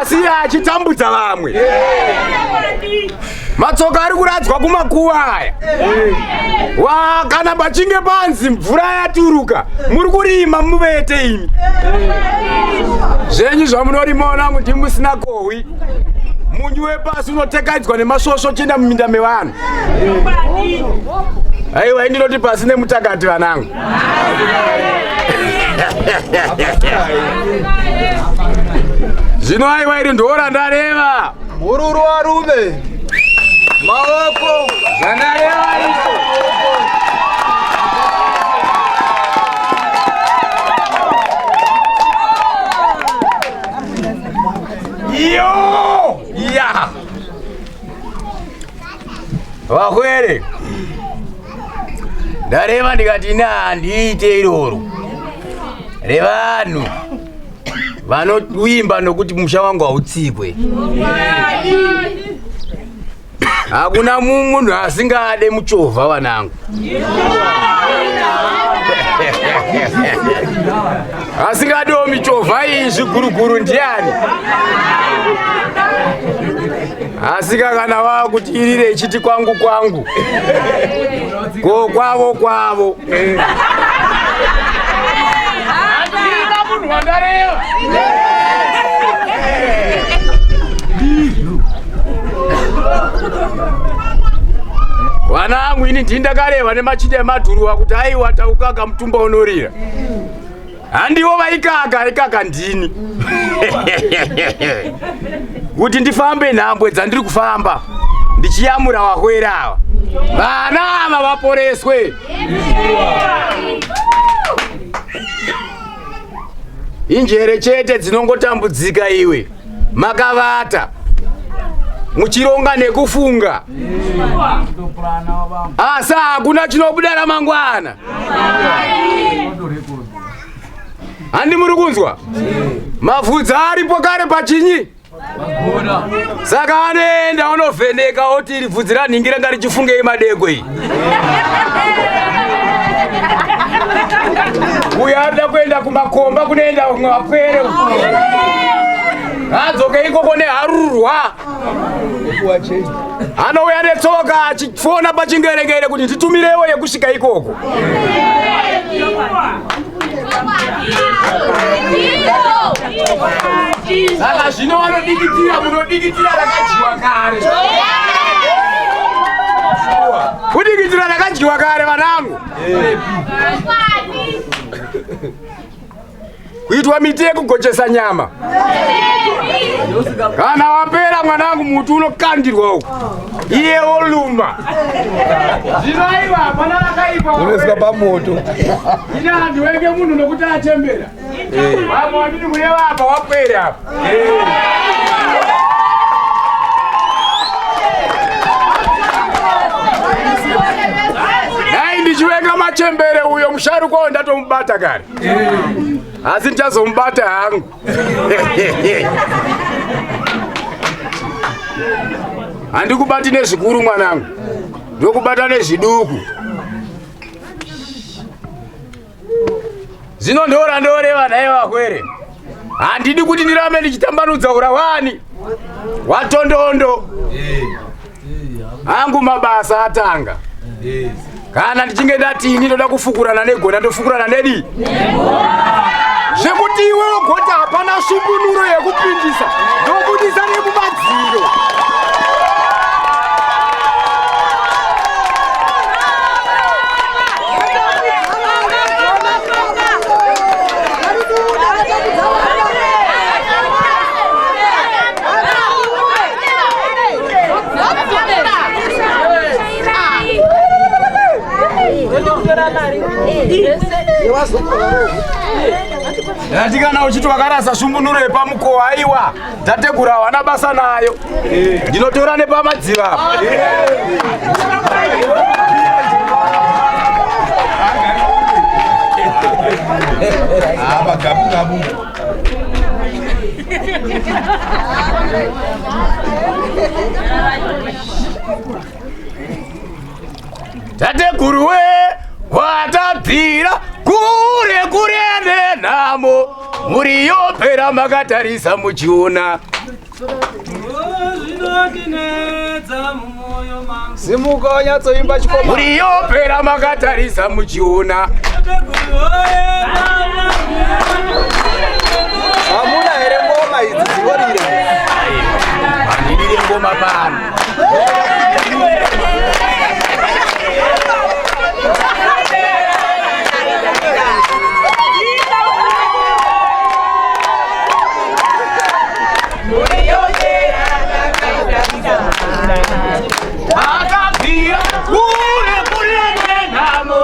asi iye achitambudza vamwe. Matsoka ari kuradzwa kumakuva aya. Wa kana pachinge panzi mvura yaturuka, muri kurima muvete imi. Zvenyu zvamunorima wanangu ndimi musina kohwi. Munyu wepasi unotekaidzwa nemasvosvo chienda muminda mevanhu. Aiwa, indinoti pasi nemutakati vanangu. Zvino aiwa iri ndora ndareva. Mhururu varume. Maoko. Zvandareva izvo. Yo! Ya! Vakwere. Ndareva ndikati ini handiite iroro revanhu vanovimba nokuti musha wangu hautsikwe. Hakuna munhu asingade muchovha vanangu. Asingadewo michovha iyi zviguruguru ndiani? Asika kana vakuti irire ichiti kwangu kwangu, ko kwavo kwavo. Handina munhu wandareva. Vana angu ini ndini ndakareva nemachinda emadhuruwa kuti aiwa taukaka mutumba unorira. Handiwo vaikaka, ikaka ndini. Kuti ndifambe nhambwe dzandiri kufamba ndichiyamura wahwere ava. Vana ava vaporeswe. Injere chete dzinongotambudzika iwe. Makavata muchironga nekufunga, asi hakuna chinobuda ramangwana. Handi muri kunzwa? Mavhudzi aripo kare pachinyi, saka anoenda onovheneka oti iri bvudzi ranhingi ranga richifungei madeko iyi. Uyo arida kuenda kumakomba kunoenda vamwe vapwere, adzoke ikoko neharurwa, anouya netsoka achifona pachingerengere kuti nditumirewo yekusvika ikoko. Saka zvino vanodikitira, munodikitira rakadyiwa kare, kudikitira rakadyiwa kare vanangu, kuitwa miti yekugochesa nyama. Kana wapera mwanangu, muti unokandirwa uku, iye oluma. Zvino aiwa, hapana rakaipa. Unoiswa pamoto. Ine handiwenge munhu nokuti achembera. Vamwe vandiri kureva apa wapwere apa. Dai ndichivenga machembere, uyo musharukwa uyo ndatomubata kare, asi ndichazomubata hangu. Handikubati nezvikuru mwanangu, ndokubata nezviduku. Zvino ndora ndoreva nhai vahwere, handidi kuti ndirambe ndichitambanudza urawani watondondo angu. Mabasa atanga. Kana ndichinge ndati ini ndoda kufukurana negona, ndofukurana nedi zvekuti iwewo gota hapana svumbunuro yekupindisa, ndobudisa nemumadziro. Ndati kana uchiti wakarasa svumbunuro yepamukowa, aiwa, tategura hawana basa nayo, ndinotora nepamadziva apa. Apa gabu gabu. Tateguru we, kwatabvira kure kure nenhamo, muriyopera makatarisa muchiona. Zvinotinetsa mumwoyo. Simuka wanyatsoimba chikoma. Mhuri yopera makatarisa muchiona. Hamuna here ngoma idzi dzinorira? Handidire ngoma pano. Akabvira kure kure nenhamo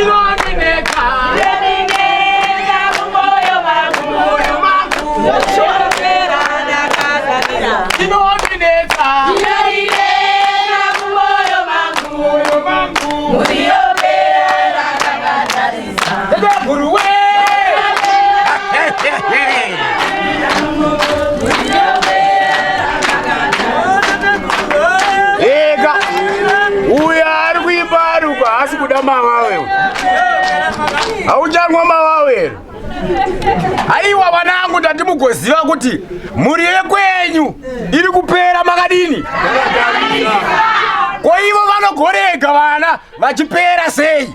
inondinetsa mwoyo mangu inondinetsa mwoyo mangu Guru we Ega uyo ari kuimba ari uko haasi kuda mawawe uyu. Hauchanwa mawawe here? Aiwa vanangu ndati mugoziva kuti mhuri yekwenyu iri kupera makadini? Ko ivo vanogorega vana vachipera sei?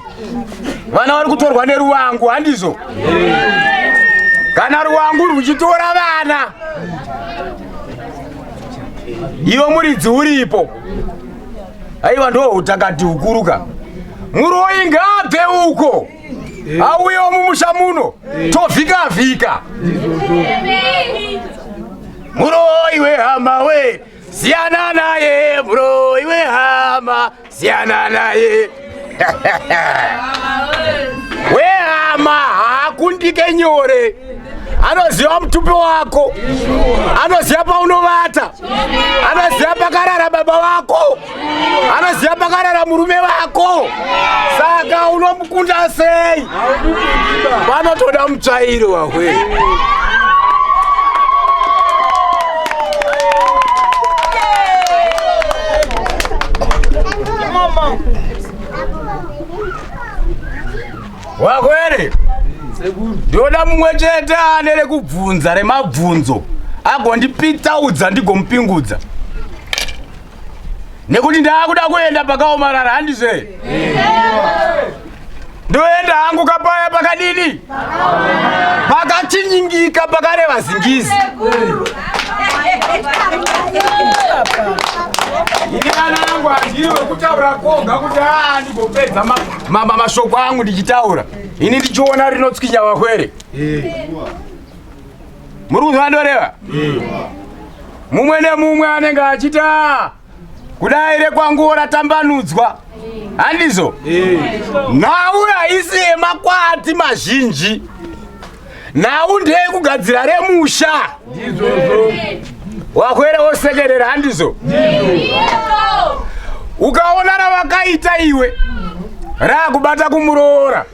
Vana vari kutorwa neruwangu handizvo? Kana ruwangu rwuchitora vana ivo muridzi uripo. Aiwa ndo hutakati hukuruka. Muroyi ngaabve uko auyewo mumusha muno tovhika vhika. Muroyi wehama we siyana naye, muroyi wehama siyana naye. Wehama haakundike nyore, anoziva mutupi wako, anoziva paunovata, anoziva pakarara baba vako, anoziva pakarara murume wako. Saka unomukunda sei? Panotoda mutsvairo wahwe. Wakwere, ndoda mumwe chete ane rekubvunza remabvunzo agondipitaudza ndigomupingudza, nekuti ndaakuda kuenda pakaomarara handizve? Ndoenda hangu kapaya pakadini pakachinyingika pakareva zingizi. Ini vana vangu handiri wekutaura koga kuti aa ndigopedza mashoko angu ndichitaura ini ndichiona rinotswinya vakwere. Muri kunzwa ndoreva? Mumwe nemumwe anenge achiti "Ah, kudai rekwanguwo ratambanudzwa handizvo? Nhau haisi yemakwati mazhinji, nhau ndeyekugadzira remusha. Wakwere wosekerera handizvo? Ukaona ravakaita iwe raakubata kumuroora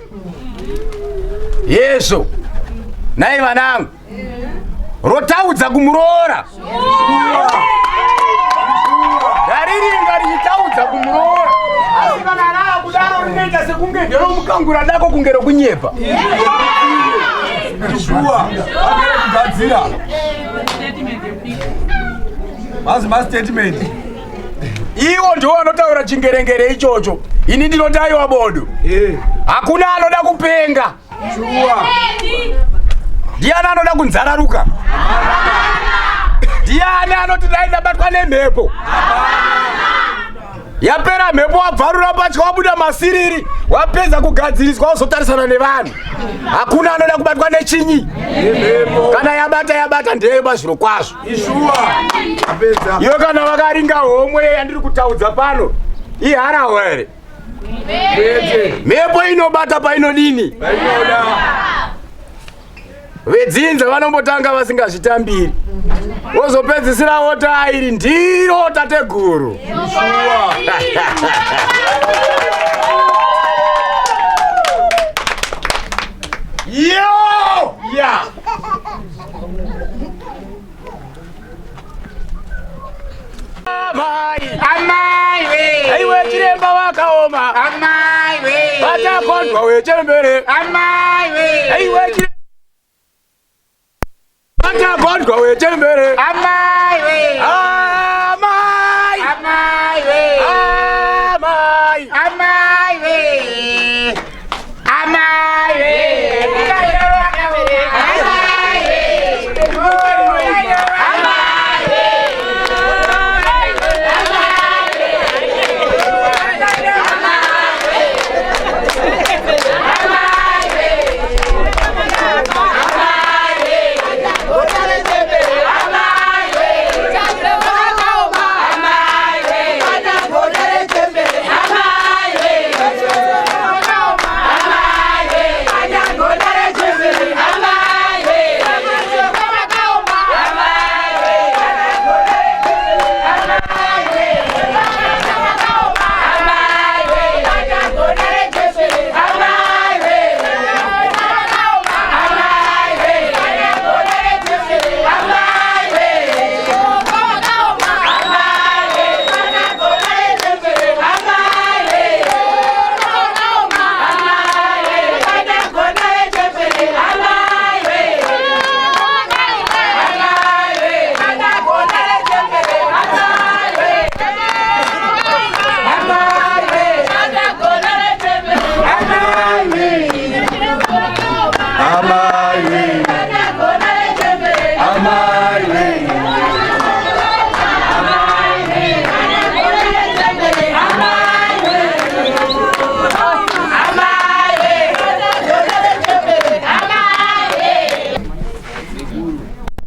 yesvo nai vanangu rotaudza kumuroora rariringa richitaudza kumuroora, asi kana raakudaro rinoita sekunge nderomukangura dako kunge rokunyepa. Shuwa, apere kugadzira. Mazi mastatement. Iwo ndiwo anotaura chingerengere ichocho, ini ndinoti aiwa bodo, hakuna anoda kupenga. Shuwa. Ndiani anoda kunzararuka? Ndiani anoti dai ndabatwa nemhepo? Yapera mhepo, wabvarura patya, wabuda masiriri, wapedza kugadziriswa, wazotarisana nevanhu. Hakuna anoda kubatwa nechinyi. Kana yabata yabata, ndeyeba zviro kwazvo. Ishuwa. Apedza. Iwe kana vakaringa homwe yandiri kutaudza pano iharahwa here? Kwete. Mhepo inobata painodini? Painoda. Vedzinza vanombotanga vasingazvitambiri, wozopedzisira woti airi ndiro tateguru. Shuwa. Yo ya amai Amai we. Aiwe chiremba wakaoma Amai we. vatakondwa wechembere Amai we. aiwe chiremba Atagondwa wechembere. Amai we. Amai. Amai we. Amai. Amai we. Amai we. Amai we. Amai we.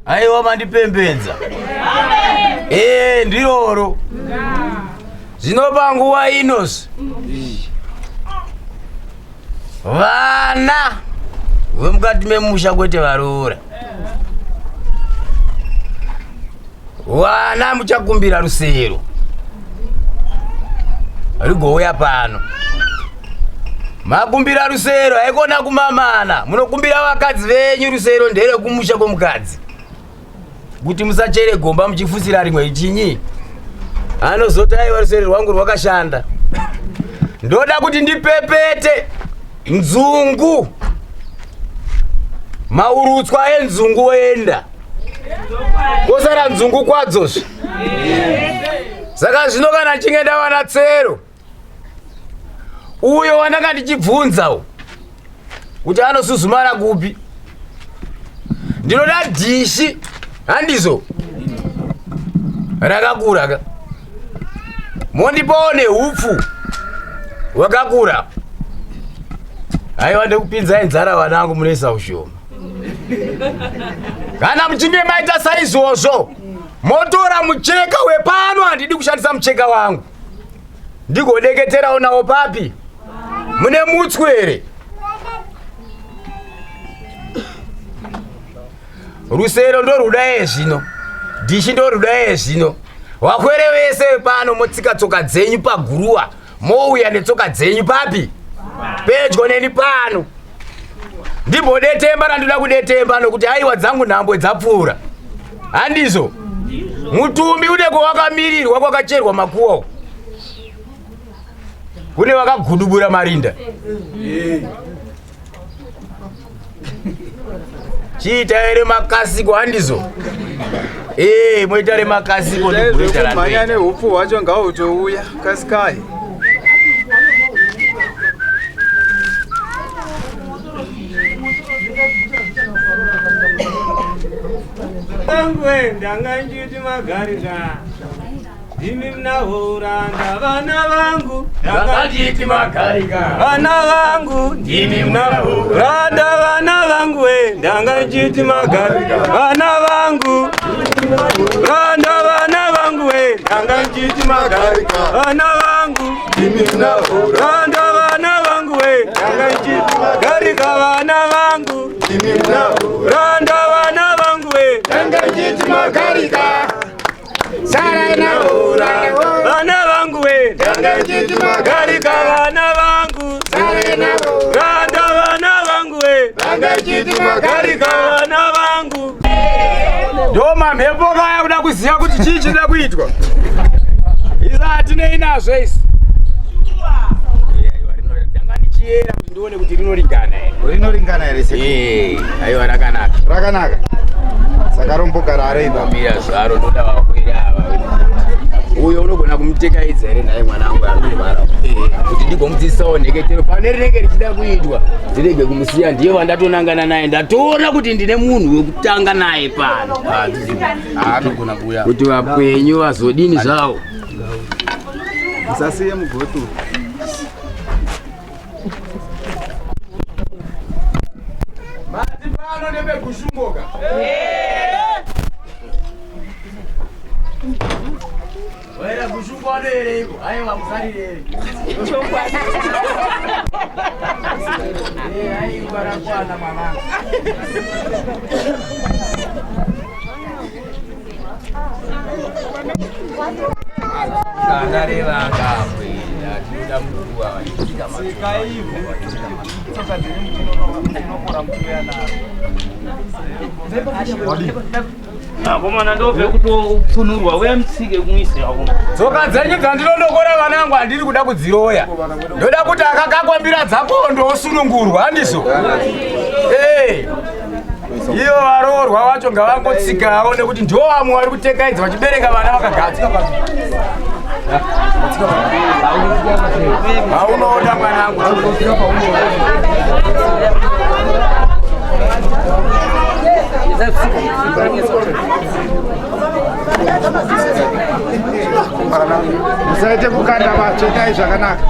Aiwa, mandipembedza. Ee, ndiroro. Zvino panguva inosi vana vemukati memusha, kwete varoora, vana muchakumbira rusero rigouya pano. Makumbira rusero, haikona kumamana. Munokumbira vakadzi venyu. Rusero nderekumusha kwomukadzi, kuti musachere gomba muchifusira rimwe chinyi. Anozoti, aiwa, rusero rwangu rwakashanda. Ndoda kuti ndipepete nzungu, maurutswa enzungu oenda, kosara nzungu kwadzozve. Saka zvino kana nchinge ndawana tsero uyo wandanga ndichibvunza kuti anosuzumara kupi, ndinoda dhishi, handizo, rakakura ka, mondipawo neupfu hwakakura. Aiwa, ndikupinzai nzara, vanangu, munoisa ushoma. Kana muchinge maita saizvozvo, motora mucheka wepano. Handidi kushandisa mucheka wangu, ndigodeketerawo nawo papi. Mune mutswere rusero ndoruda zvino, dhishi ndoruda zvino. Vakwere vese pano, motsika tsoka dzenyu paguruwa, mouya netsoka dzenyu papi, pedyo neni pano, ndimbodetemba randoda kudetemba, nokuti aiwa, dzangu nhambwe dzapfuura, handizvo? Mutumbi une kwawakamirirwa, kwakacherwa makuwa, kune vakagudubura marinda. Chiita here makasiko, handizvo? Ee, moita remakasiko. Ndiguroita Mhanya randoita. Neupfu hwacho ngahutouya, kasikai. Vangu, ndanga nchiti magarika, ndimi munauranda vana vangu. Ndanganditi magarika. Vana vangu, ndimi munauranda vana vangu we. Ndanga nchiti magarika, vana vangu, randa vana vangu we. Ndanga nchiti magarika, vana vangu, randa vana vangu we. Ndanga nchiti magarika, vana vangu, randa vana vangu we. Vana vangu we, garika vana vangu, randa vana vangu we, garika vana vangu. Ndo mamhepo kaya kuda kuziva kuti chii chinoda kuitwa. Isa hatinei nazvo isi. Ndanga ndichiyera kuti ndione kuti rinoringana here. Rinoringana here? Eh, aiwa, rakanaka. Rakanaka. Saka rombogara areida. Mira zvaro ndoda vakwere ava. Uyo unogona kumutekaidza here nhai mwanangu arikurwara? Kuti ndigomudzidzisawo nheketero pane rinenge richida kuitwa ndirege kumusiya ndiye wandatonangana naye ndatoona kuti ndine munhu wekutanga naye pano. Anogona kuuya. Kuti vakwenyu vazodini zvavo. Musasiye mugoti. Mati pano ndepekushungoka. Wera kushungo anoereiko? Aiwa musarirere. Eh, aiwa rakwana mwanangu. Kana revanga tinoda mukuwa vachitika Tsika ivhu. Tsoka dzenyu mutinokora muchiuya naro. Akomana ndobve kutopfunurwa uya mutsike kumwise akoma. Tsoka dzenyu dzandinondokora vanangu handiri kuda kudziroya. Ndoda kuti akakakwambira dzakondo osunungurwa handizvo? Eh. Ivo varoorwa vacho ngavangotsikawo nekuti ndivo vamwe vari kutekaidza vachibereka vana vakagadzwa. Paunoda mwanangu. Musaite kukanda vatsvetai zvakanaka.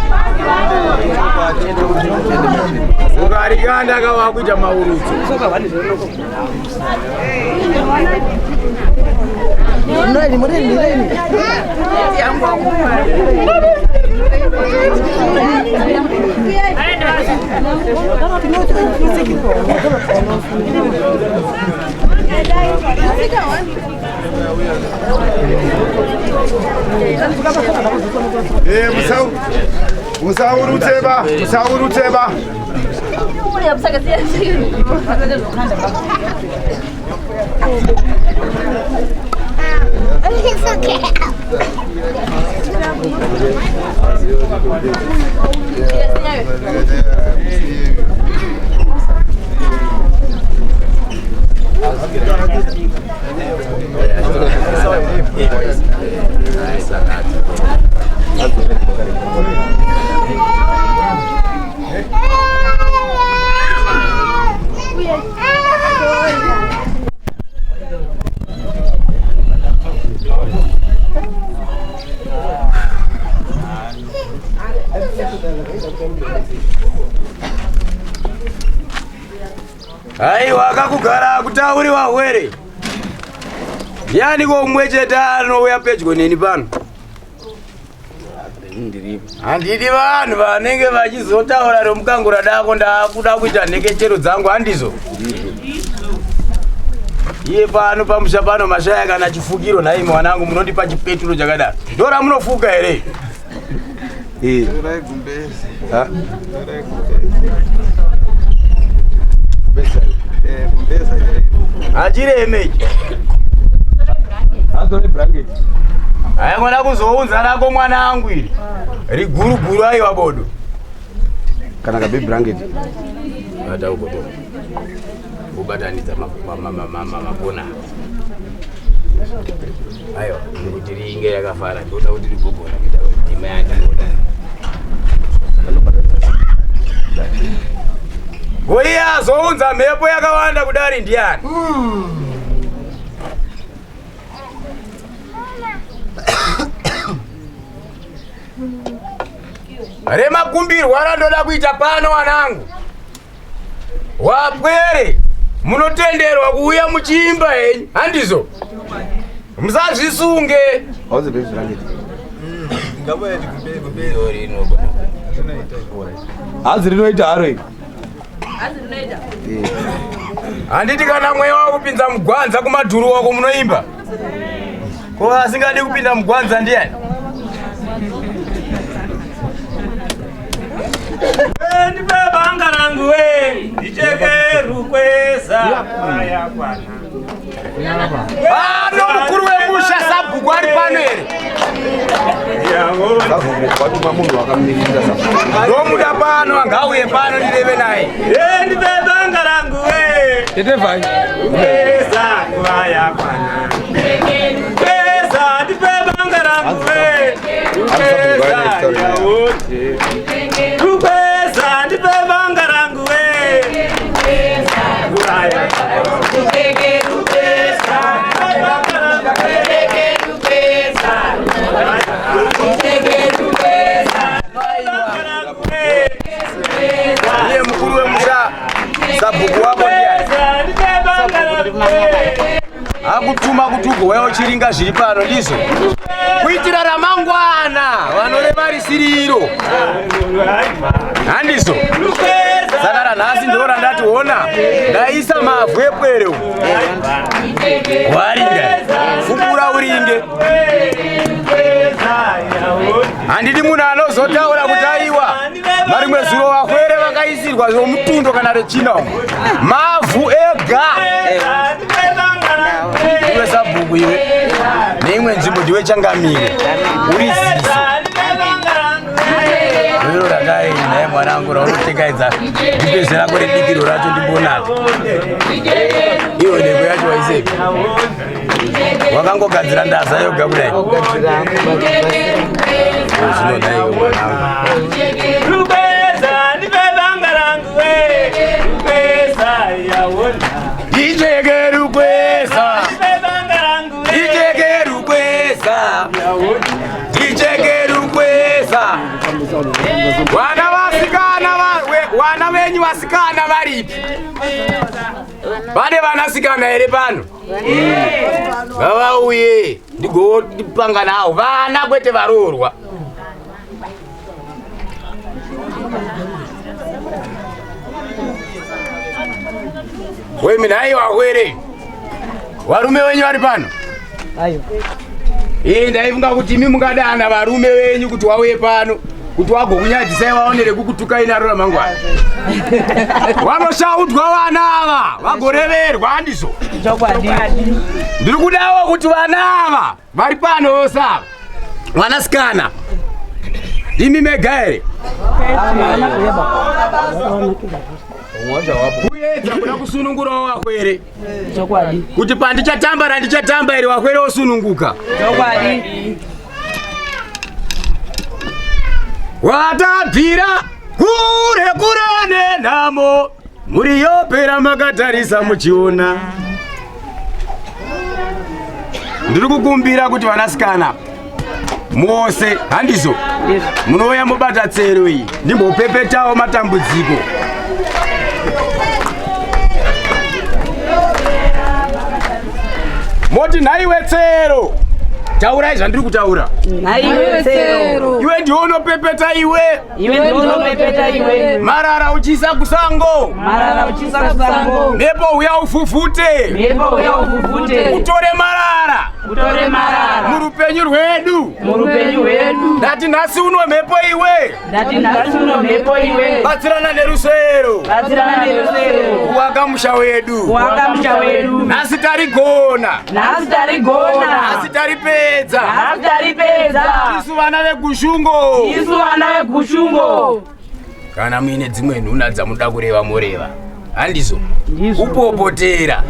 Ukarikanda kava kuita maurudzo. Eh, musau musaurutseba, musaurutseba. Aiwa akakugara kutauri wahwere. Ndiani ko mumwe chete anouya pedyo neni pano? Handidi vanhu vanenge vachizotaura romukangura dako ndakuda kuita nhekechero dzangu handizvo? Iye pano pamusha pano mashaya kana chifukiro nhai mwanangu munondipa chipeturo chakadaro. Ndoramunofuka here? Eh. Torai gumbezi. Ha? Torai gumbezi. Eh, gumbezi chairo. Hachireme ichi. Atore blanket. Haikona kuzounza rako mwanangu iri. Riguruguru aiwa bodo. Kana kabe blanket. Bata uko bodo. Kubatanidza makona. Aiwa, nekuti ringe yakafara, ndoda kuti rigogona kuita ndima yandinoda. Goiya azounza mhepo yakawanda kudari ndiani? Remakumbirwa randoda kuita pano wanangu. Wapwere munotenderwa kuuya muchiimba henyu, handizvo? Musazvisunge. Hauzi baby blanket. Ngabuya gumbezi gumbezi. Hanzi rinoita haro iri. Handiti kana mweya wakupinza mugwanza kumadhuru wako munoimba. Ko asingadi kupinda mugwanza ndiani? Ndipe banga rangu we, ndicheke rukweza. Yakwana. Pano mukuru wemusha sabhuku ari pano here? Watuma munhu wakamirira sa. Ndomuda pano angauye pano ndireve naye. Ndipe banga rangu we. Tete vai. Rukweza. Rukweza nguva yakwana. Rukweza ndipe banga rangu we. Rukweza yawote. Rukweza ndipe banga rangu we. Nguva yakwana. Rukweza ndipe banga rangu we. Iye mukuru wemusha sabhuku wako ndiani? Akutuma kuti ugouya uchiringa zviri pano ndizvo kuitira ramangwana vanoreva risiriro handizvo. Saka ranhasi ndo randati ona ndaisa mavhu epwere umu waringa fukura uringe. Handidi munhu anozotaura kuti aiwa marimwe zuro vakwere vakaisirwa zvomutundo kana rechina umu mavhu ega. Iwe sabhuku iwe neimwe nzvimbo ndiwe changamire uri ziso riro rakai naye mwanangu raunotekaidza ndipe rako redikiro racho ndimbonako. Iwe neko yacho waisepi wakangogadzira ndaza yoga kudai zvinodaiwe mwanangu. Rukweza ndipe banga rangu we. Rukweza yaona. Ndicheke rukweza, Ndipe banga rangu we. ndicheke rukweza, ndicheke rukweza. Vana vasikana vana venyu vasikana varipi? Pane vanasikana here pano? Ngavauye ndigopanga nawo vana kwete varoorwa. Wemi nhai wahwere, varume venyu vari pano? Ii ndaifunga kuti imi mungadana varume venyu kuti wauye pano kuti wagokunyadzisai vaonere kukutukai naro ramangwana. Vanoshaudwa vana ava vagoreverwa handizvo. Ndiri kudawo kuti vana ava vari pano vose ava vanasikana ndimi mega here? Kuedza kuda kusunungurawo wakwere kuti pandichatamba randichatamba iri wakwere wosununguka. Watabvira kure kure nenhamo muri yopera makatarisa muchiona. Ndiri kukumbira kuti vanasikana mose handizvo munouya mobata tsero iyi ndimbopepetawo matambudziko. Moti nhaiwe tsero, taurai zvandiri kutaura. Nhaiwe tsero. Iwe ndiwe unopepeta iwe. Iwe ndiwe unopepeta iwe. Marara uchiisa kusango. Marara uchiisa kusango. Mhepo uya ufufute. Mhepo uya ufufute. Utore marara. Utore marara. Murupenyu rwedu. Murupenyu rwedu. Ndati nhasi uno mhepo iwe. Ndati nhasi uno mhepo iwe. Batsirana nerusero. Batsirana nerusero. Kuwaka musha wedu. Kuwaka musha wedu. Nhasi tarigona. Nhasi tarigona. Nhasi taripedza. Nhasi taripedza. Isu vana vegushungo. Isu vana vegushungo. Kana muine dzimwe nhuna dzamuda kureva moreva. Handizvo. Upopotera.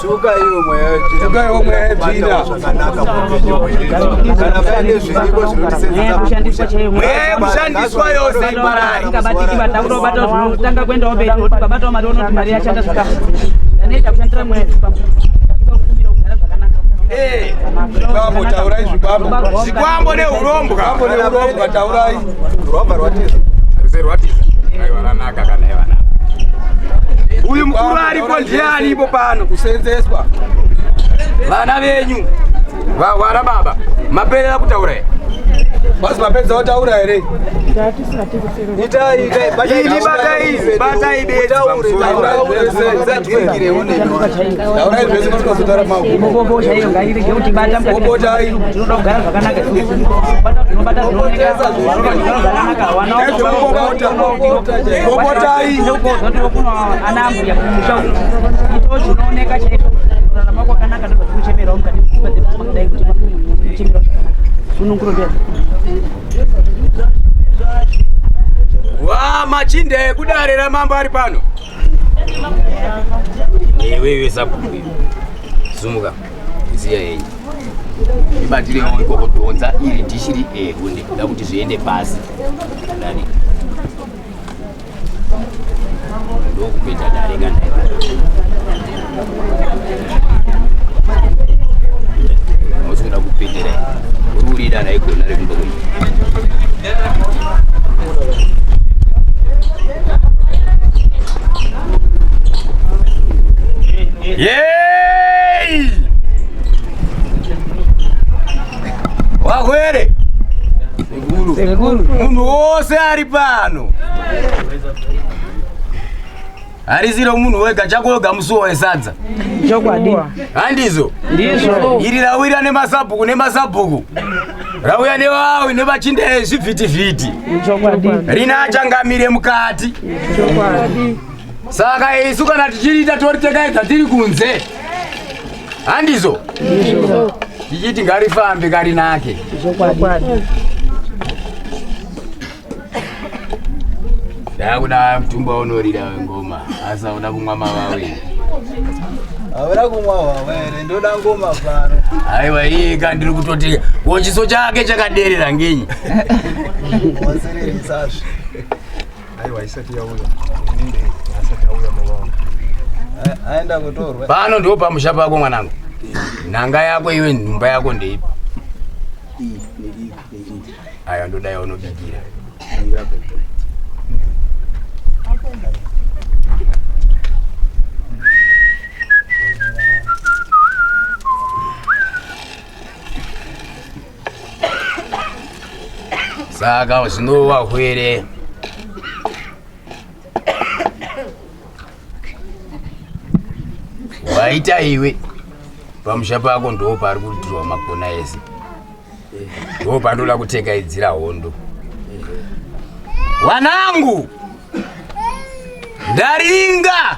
Tuka iwe mweya tuka iwe mweya tsvina zvakanaka muupenyu hwedu. Kana paine zviriko zvinotisenzesa Mweya yekushandiswa yose iparari. Tanga kuendawo mberi tikabatawo mari onoti mari yashanda zvakanaka. Ndanoita kushandira mweya Zvikwambo taurai zvikwambo. Zvikwambo neurombwa. Zvikwambo neurombwa taurai. Rwabva rwatiza. Ruse rwatiza. Aiwa ranaka kana iwa naka. Uyu mukuru aripo ndiani ipo pano? Kusenzeswa. Vana venyu. Vana baba. Maperera kutaura here? Basi mapedza wataura here? Itai itai batai Ini batai batai bedzi pamusoro. Taurai zvese matikazotaura magumo. Mupopo chaiyo ngairege kutibata mukati. Popotai. Tinoda kugara zvakanaka. Bata zvinobata zvinooneka. Zvakanaka. Wana Popotai. Ana ambuya kumusha uku. Ito zvinooneka chaizvo. Kurarama kwakanaka ndobva tikuchemerawo mukati medzimba dzedu makadai kuti kuchemerawo zvakanaka. Sununguro ndiyo. Wa machinda ekudare ramambo ari pano. Iwewe sabhuku iwe. Sumuka. Ziya yenyu. Ibatirewo ikoko dhonza iri dhishi ri ehunde kuda kuti zviende pasi. Dani. Ndokuita dare kana. Musi kuda kupindira. Uri kurida raigona rekumba kwenyu. Yey! Wahwere! Munhu wose ari pano. Harisiro munhu wega chako wega musuwo wesadza. Chokwadi. Handizvo? Ndizvo. Iri rawira nemasabhuku nemasabhuku. Rauya nevawi nevachinda ezvivhitivhiti. Chokwadi. Rina achangamire mukati. Chokwadi. Saka isu kana tichiriita toritekaedza tiri kunze. Handizvo? Ndizvo. Tichiti ngarifambe ngarinake. Chokwadi. Ndakuda mutumba unorira wengoma asi hauna kumwa mavawe. Hauna kumwa hwawa here? Ndoda ngoma pano. Aiwa iye ka ndiri kutoti ko chiso chake chakaderera ngenyi? Wasererisazve. Aiwa isati yauya. Ininde asati auya mavawa. Aenda kutorwa. Pano ndipo pamusha pako mwanangu. Nhanga yako iwe nhumba yako ndeipi? Iyi neiyi neiyi. Aiwa ndoda yaunobikira. Saka zvinovahwere waita iwe pamusha pako ndo pari kuitirwa makona ese ndo pandoda kutekaidzira hondo wanangu ndaringa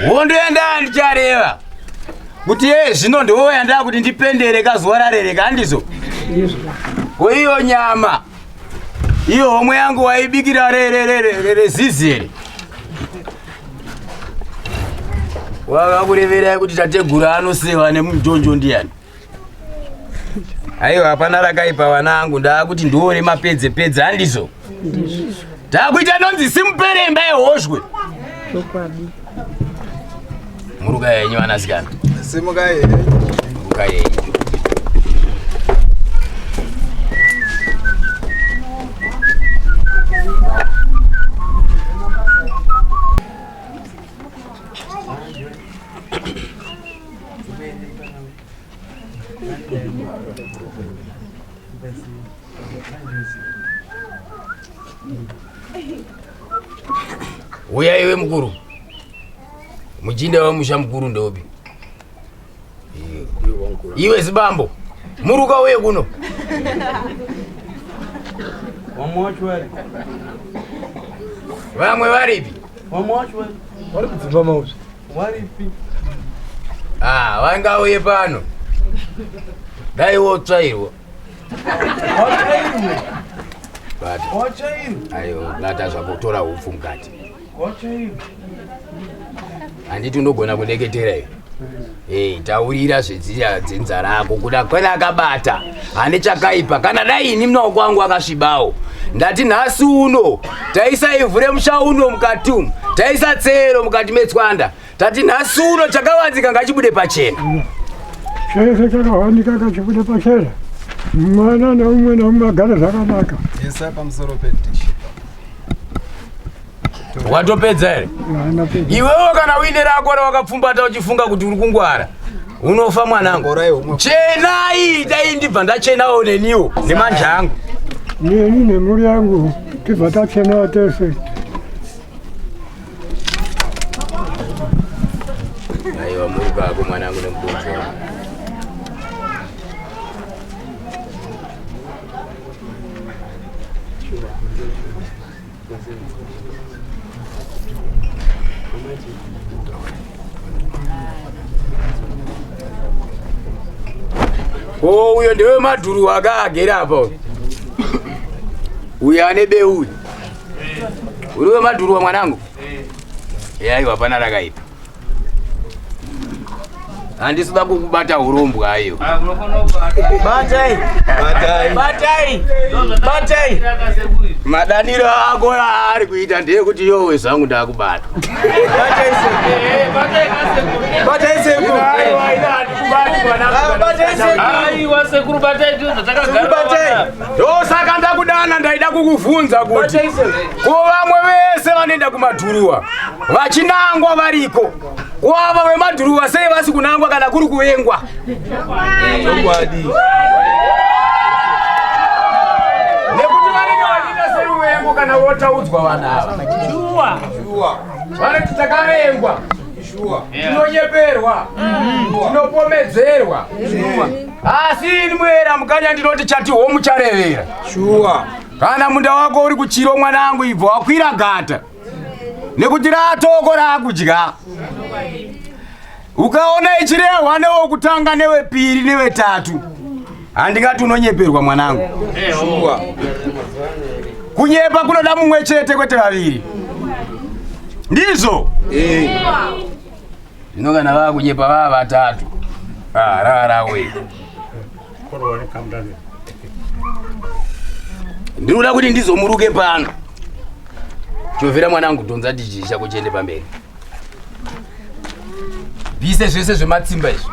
hondo yandaa ndichareva kuti ye zvino ndiwo yandaa kuti ndipendere kazuva rarereka handizvo ko iyo nyama iyo homwe yangu waibikira rezizi here wakakureverai kuti tategura anosewa nemujonjo ndiyani aiwa hapana rakaipa vanangu ndaakuti ndiore mapedze pedze handizvo takuita nonzi simuperemba yehozhwe muruka yenyu vanasikana Simuka yenyu. muruka yenyu Uya iwe mukuru. Muchinda wemusha mukuru ndopi? Iwe zibambo. Muruka uye kuno. Vamwe wacho vari. Vamwe varipi? Vamwe wacho vari. Vari kudzimba mauzvi. Varipi? Ah, vangauye pano. Dai wotsvairwa. Watsvairwe. Bata. Watsvairwe. Ayo, bata zvako tora hupfu mukati. Watsvairwe. Handiti unogona kudeketera iwe. Hey, taurira zvedziya dzinza rako kuda kwena akabata hane chakaipa kana dai ini munaoko wangu akasvibawo ndati nhasi uno taisa ivhu remusha uno mukati umu taisa tsero mukati metswanda tati nhasi uno chakavanzika ngachibude pachena Chese chakawanika ngachibude pachena. Mwana neumwe neumwe agare zvakanaka. Isa pamusoro pedhishi. Watopedza here? Iwewe kana uine rako rawakapfumbata uchifunga kuti uri kungwara unofa mwanangu. Chenai dai ndibva ndachenawo neniwo nemanja angu. Neni nemhuri yangu tibva tachenawo tese. Aiwa muruka ako mwanangu nemudonzvo wako. Oh, uyo ndewe madhuru akaagere apa uyo. Uyo ane beu uyu. Uri wemadhuruwa mwanangu? Aiwa, hapana rakaipa. Handisi kuda kukubata urombwa aiwa. Batai. Batai. Batai. Madaniro ako aari kuita ndeyekuti yowe zvangu ndakubata. Batai sekuru. Batai sekuru. Batai sekuru. Aiwa sekuru batai ndizo zvatakagara. Batai. Ndosaka ndakudana ndaida kukuvhunza kuti ko vamwe vese vanoenda kumadhuruwa vachinangwa variko ko ava vemadhuruwa sei vasi kunangwa kana kuri kuvengwa? Chokwadi. Nekuti vanenge vachiita seruvengo kana votaudzwa vanhu ava. Shuwa. Shuwa. Vanoti takavengwa, Shuwa. tinonyeperwa, tinopomedzerwa. Asi ini muera mukanya ndinoti chati homu charevera. Shuwa. Kana munda wako uri kuchiro mwanangu ibvo wakwira gata nekuti ratoko raakudya. Ukaona ichirehwa newokutanga newepiri newetatu, handingati unonyeperwa mwanangu. Shuwa. Kunyepa kunoda mumwe chete kwete vaviri. Ndizvo Eh. Zvino kana vakunyepa vava vatatu, ah, rarawe. Ndinoda kuti ndizomuruke pano. Chovhera mwanangu dhonza dijisha kuchiende pamberi. Bvise zvese zvematsimba izvi.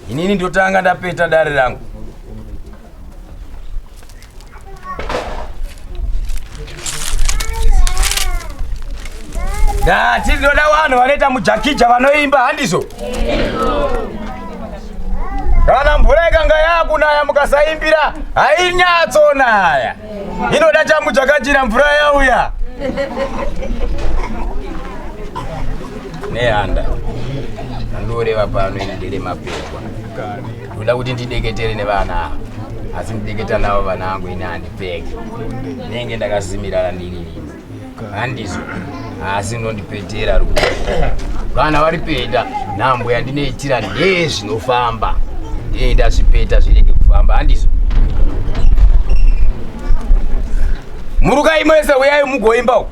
Inini ndotanga ndapeta dare rangu. Ndati ndinoda vanhu vanoita mujakija vanoimba handizvo? Kana mvura ikanga yakunaya mukasaimbira hainyatsonaya. Inoda chamujakachira mvura yauya. Nehanda andoreva pano ini ndere mapetwa. Ndoda kuti ndideketere nevana ava. Asi ndideketa navo vana vangu ini handipfeki. Ndinenge ndakazimirana ndiri ini. Handizvo. Asi unondipetera rudo. Vana vari peta nhambo yandinoitira ndezvinofamba. Ndee ndazvipeta zvirege kufamba handizvo. Murukai mese uyai mugoimba uko.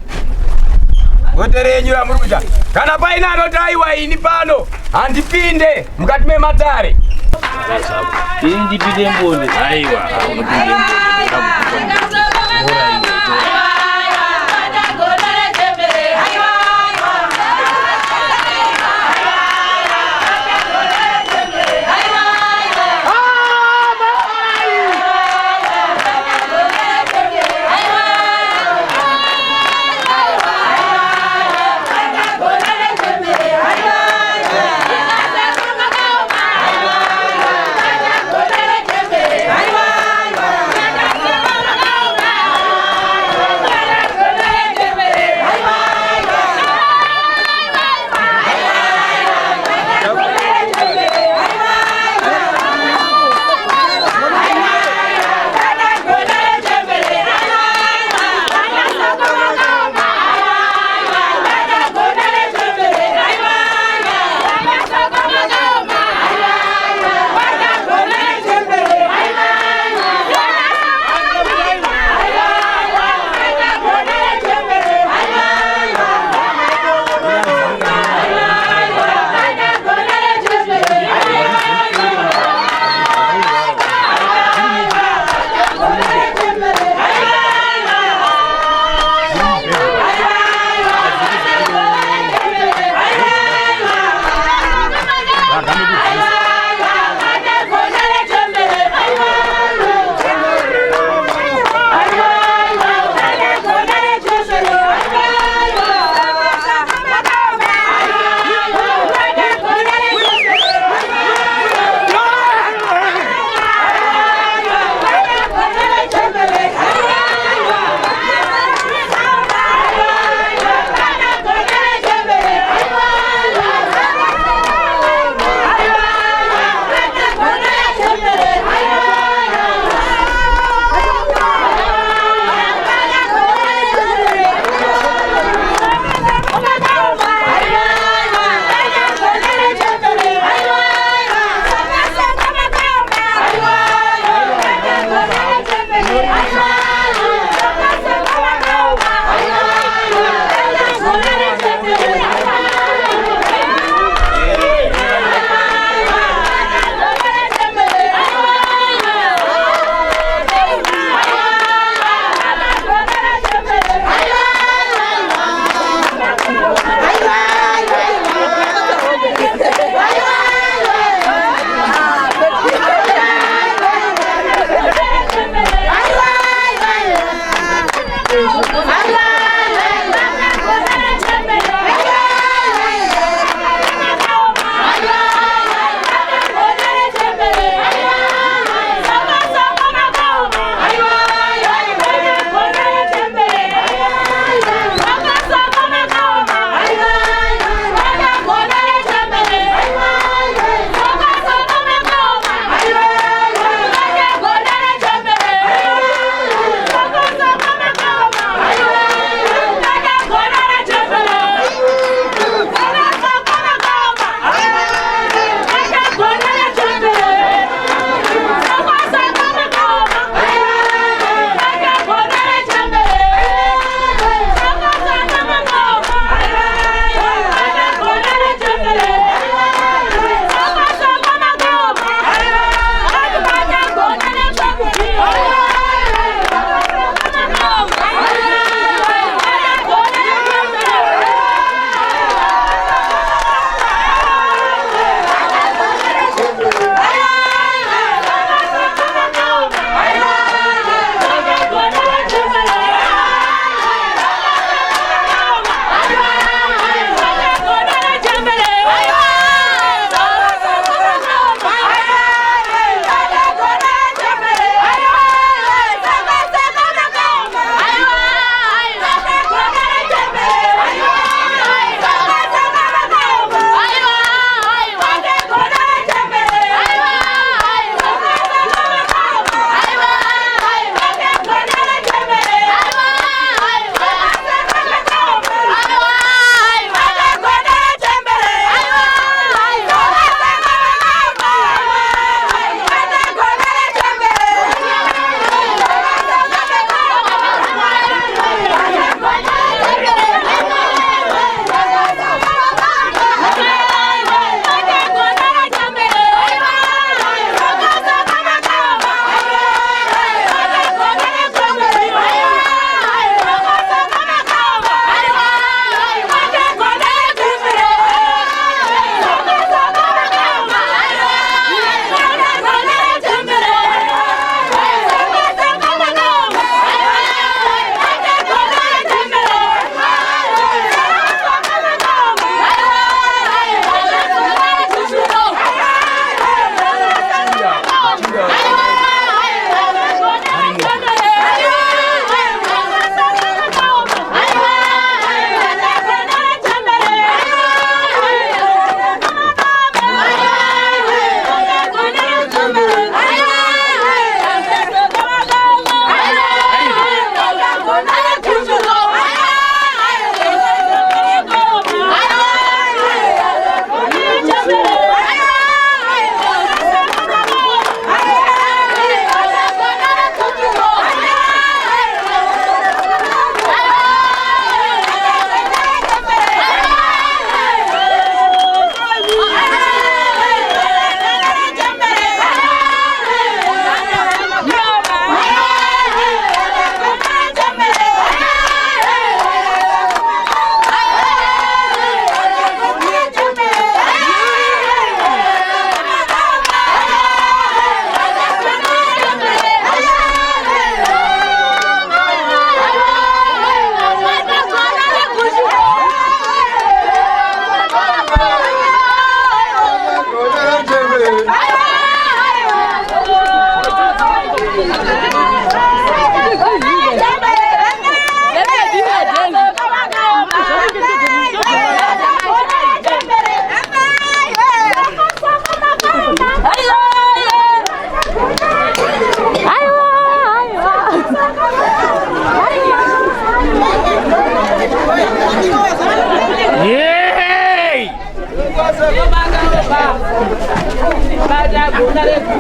Gote renyu ramuri kuita. Kana paine anoti aiwa ini pano handipinde mukati mematare. Ini ndipinde mbonde. Aiwa, unopinde mbonde.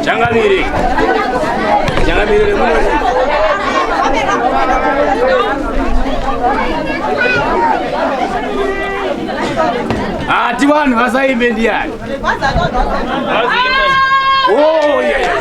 Changamire. Changamire remuno. Ati vanhu vasaimbe ndiani? Oh, yeah, yeah.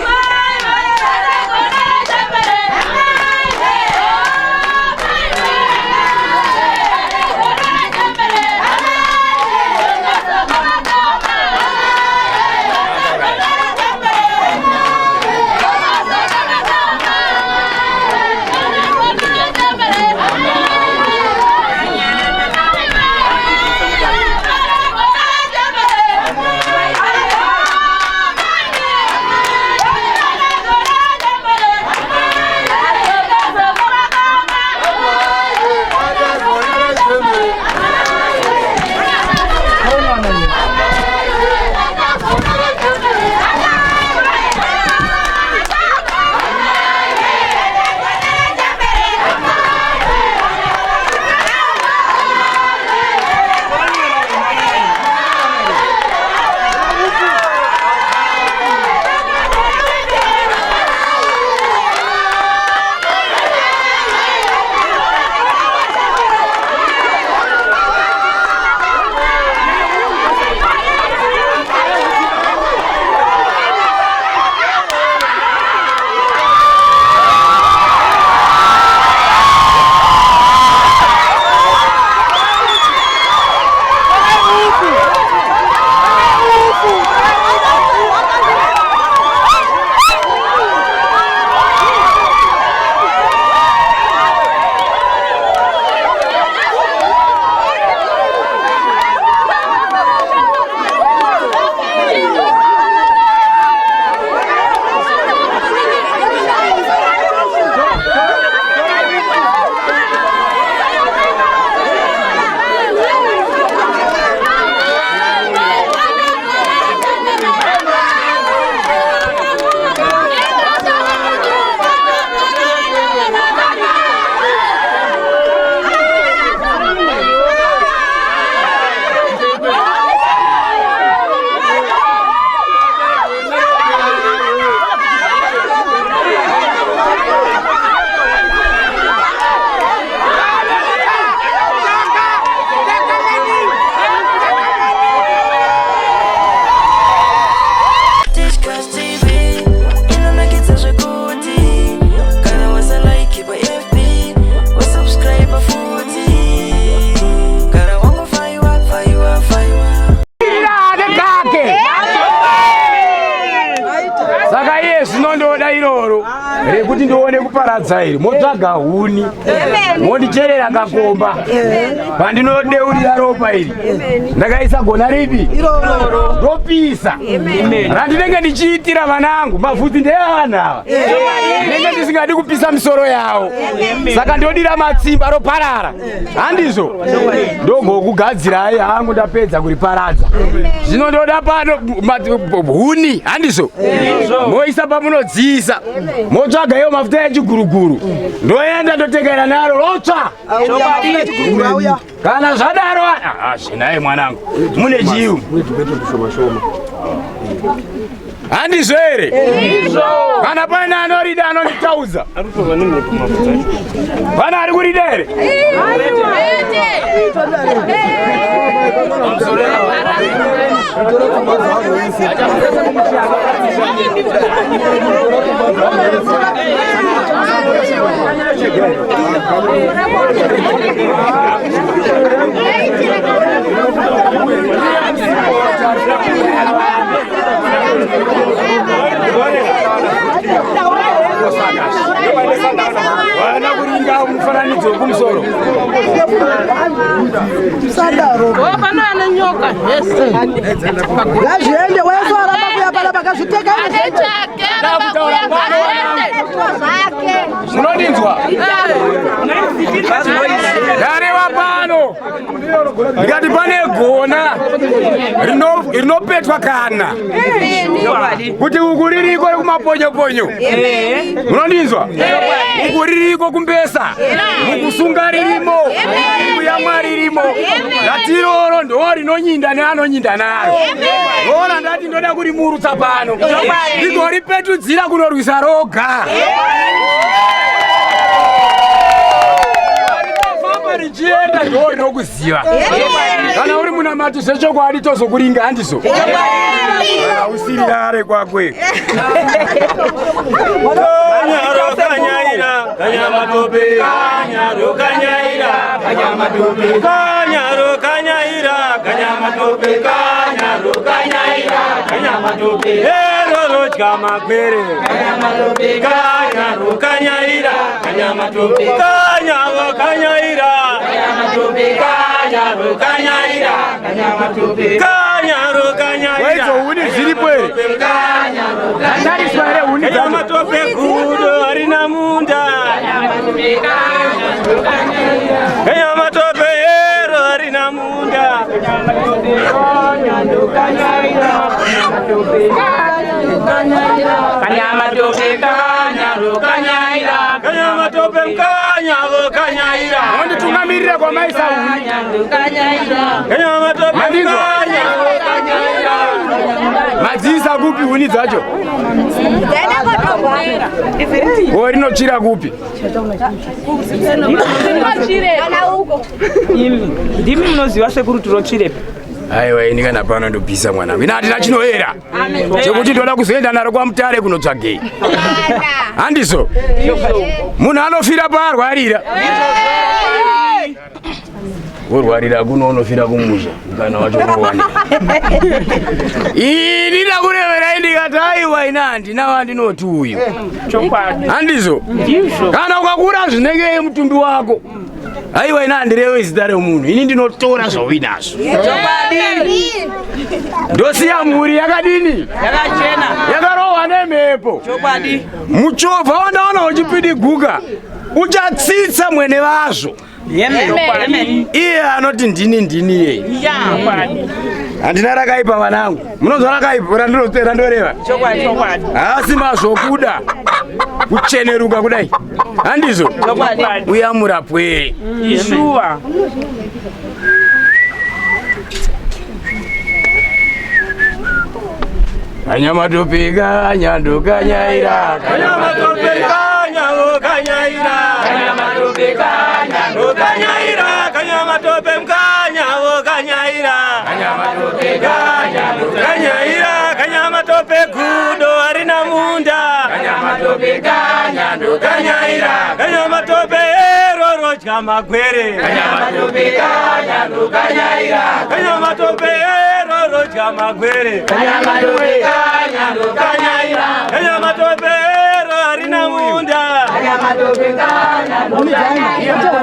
Tichkach TV inonakidza zvekuti kana wasalike paFB wasubscribe futi kana wangofaiwa faiwa faiwa. Ane kake. Saka iye zvino ndoda iroro rekuti ndione kuparadza iri. Motsvaga huni, mondicherera kakomba pandinodeurira ropa iri. Ndakaisa gona ripi ndopisa randinenge ndichiitira vanangu. Mavhudzi ndeavana ava, ndinenge ndisingadi kupisa misoro yavo, saka ndodira matsimba roparara. Handizvo, ndogokugadzirai hangu ndapedza kuriparadza. Zvino ndoda pano huni, handizvo, moisa pamunodziisa, motsvaga iyo mafuta echiguruguru, ndoenda ndotengera naro rotsva. Kana zvadaro, zvinai mwanangu, mune chiyu, handizvo here? Kana paine anorida anonditaudza. Pane ari kurida here? Vana kuringa mufananidzo wekumusoro. Sadaro. Pano ane nyoka zvese. Ngazviende wese aramba kuya panapa ngazviteka. Munondinzwa? Ndareva pano ndikati pane gona rinopetwa kana kuti uku ririko rekumaponyoponyo. Munondinzwa? Uku ririko. ririko kumbesa, mukusunga ririmo, mukuyamwa ririmo. Ndatiroro ndo rinonyinda neanonyinda naro. Ora ndati ndoda kurimurutsa pano, ndigoripetudzira kunorwisa roga. Famba richienda ndo rinokuziva. Kana uri munamati zvechokwadi tozokuringa handizo. Kana usiri dare kwakwe. Kanyaro kanyaira kanyamatope kanyaro kanyaira kanyamatope kanyaro kanyaira kanyamatope kanyaro kanyaira kanyamatope eroro tyamagwere kanyamatope kanyaro kanyaira kanyamatope kanyavo kanyaira kanyamatope kanyaro kanyaira kanyamatope kanyaro kanyaira Waidzo huni dziripo here? Dzatariswa here huni dzacho? Kanyamatope gudo harina munda Kanyamatope ero harina munda Kanyamatope kanyaro kanyaira Kanyamatope mkanyavo kanyaira Monditungamirira kwamaisa huni. Kanyamatope Mandinzwa? mkanyavo kanyaira Madziisa kupi huni dzacho? Ko rinotsvira kupi? Ndimi munoziva sekuru tirotsvirepi. Aiwa ini kana pano ndobvisa mwanangu. Ina handina chinoera. Chekuti ndoda kuzoenda naro kwaMutare kunotsvagei. Handizo. Munhu anofira paarwarira. Worwarira kuno unofira kumusha kana wacho unowanika. Ini ndakureverai ndikati aiwa ina handina wandinoti uyu. Chokwadi. Handizo. Kana ukakura zvinenge mutumbi wako. Aiwa ina handirevi zita remunhu. Ini ndinotora zvauinazvo. Ndosiya mhuri yakadini? Yakachena. Yakarohwa nemhepo. Chokwadi. Muchovha wandaona uchipidiguka uchatsitsa mwene vazvo. Iye anoti ndini ndini yeye. Handina rakaipa vanangu. Munonzwa rakaipa randoreva. Chokwadi. Chokwadi. Haasi mazvokuda kucheneruka kudai. Handizvo? Chokwadi. Uya murapwe. Ishuwa. Kanyamatope kanyandokanyaira. Kanyamatope kanyavo kanyaira Kanyamatope kanyavo kanyaira Kanyamatope mkanyavo kanyaira Kanyamatope kanyavo kanyaira Kanyamatope gudo harina munda Kanyamatope kanyando kanyaira Kanyamatope eroro tyamagwere Kanyamatope kanyando kanyaira Kanyamatope eroro tyamagwere Kanyamatope kanyando kanyaira Kanyamatope ero harina munda Kanyamatope kanyando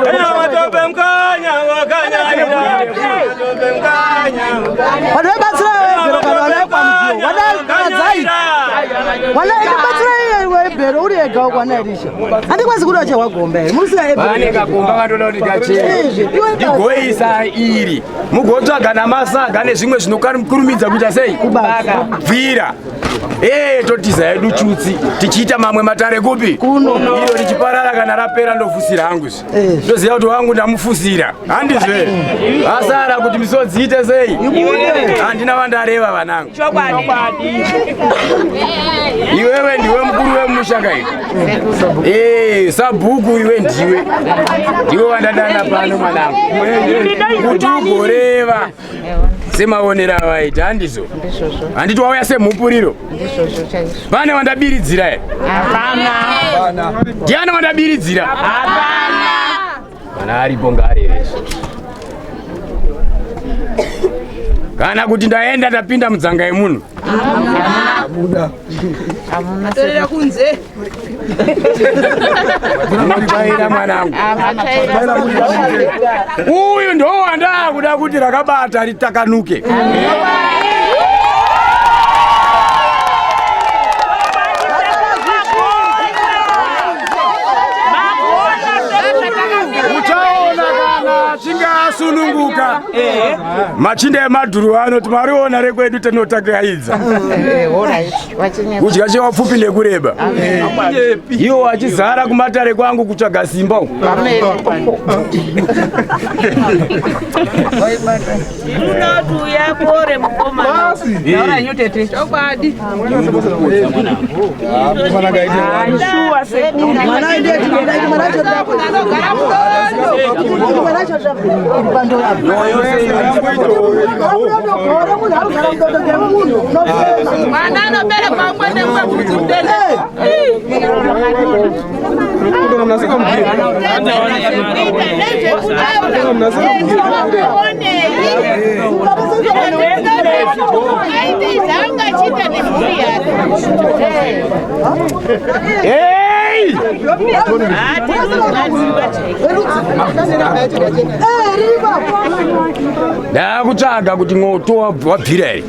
Kanyamatope mkanyavo kanyaira Kanyamatope mkanyavo Vanhu vebatsirai webhero kana vana vekwamudziyo. Vanadzai. Vana batsirai webhero uri ega ukwana Elisha. Handikwanisi kuda chehwagomba here. Muri sina ebhero. Pane kakomba kandoda kuti kachena. Ndigoisa iri. Mugotsvaga namasaga nezvimwe zvinokurumidza kuita sei? Kubvira. Totiza hedu chutsi tichiita mamwe matare kupi? Kuno. Iro richiparara kana rapera ndofusira hangu izvi. Ndoziva kuti wangu ndamufusira. Handizvo here? Asara kuti misodzi iite sei? Handina vandareva vanangu. Chokwadi. Iwewe ndiwe mukuru wemusha kai. Sabhuku iwe ndiwe. Ndiwe wandadana pano mwanangu. Kuti ugoreva semaonero avaita handizvo. Handiti wauya semhupuriro. Pane wandabiridzira here? Ndiani wandabiridzira? Kana aripo ngaareveshe. Kana kuti ndaenda ndapinda mudzanga yemunhu. Atorera kunze. Unondibaira mwanangu. Uyu ndo wandaakuda kuti rakabata ritakanuke. Uchaona kana achinge Ndasununguka. Machinda emadhuru anoti mariona rekwedu tinotakaidza. Kudya chewapfupi nekureba. Iwo achizara kumatare kwangu kutsvaga simba uku. Unoti uyapore mukomana. Taura henyu tete. Chokwadi. Shuwa sekuru. Mwana ndiye tinoda kuti mwana acho mwana acho Mwana anoberekwa umwe neumwe kuti mudende. Hey! Ndakutsvaga kuti mwoto wabvira here.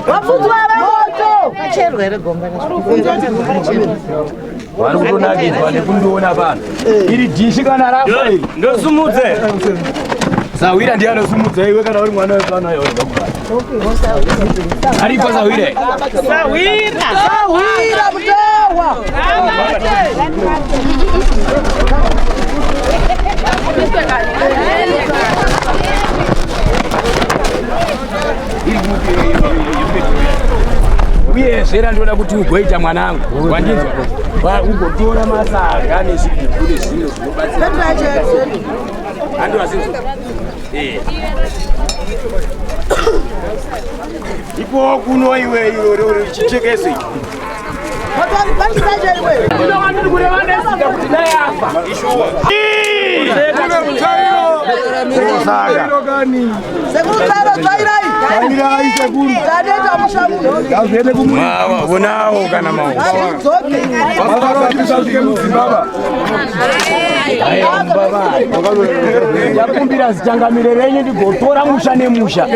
Wapfudzwa moto. Vari kutonakidzwa nekundiona pano. Iri dhishi kana rafa iri. Ndosumudze. Sawira ndiye anosumudza iwe kana uri mwana wepano ayo. Aripo Sawira. Sawira. Sawira mutewa. Uyezve randoda kuti ugoita mwanangu. Wandinzwa? Ugotora masaga nezvigubhu nezvimwe zvinobatsira. Handiwazinzwa. Eh. Ipo kuno iwe iwe chichekeso ichi. Sekuru tsvairo tsvairai. Taneta musha muno. Mawa vonawo kana mawa. Ndakumbira zichangamire renyu ndigotora musha nemusha.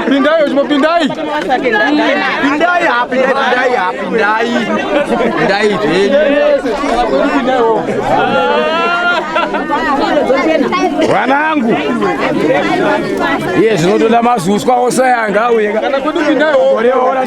Pindai, Osmo, pindai. Pindai, ha, pindai, ha, pindai. Pindai zvenyu. Vanangu. Iye zvinotoda mazuswa ose anga auye. Kana kwedu pindaiwo. Gore ora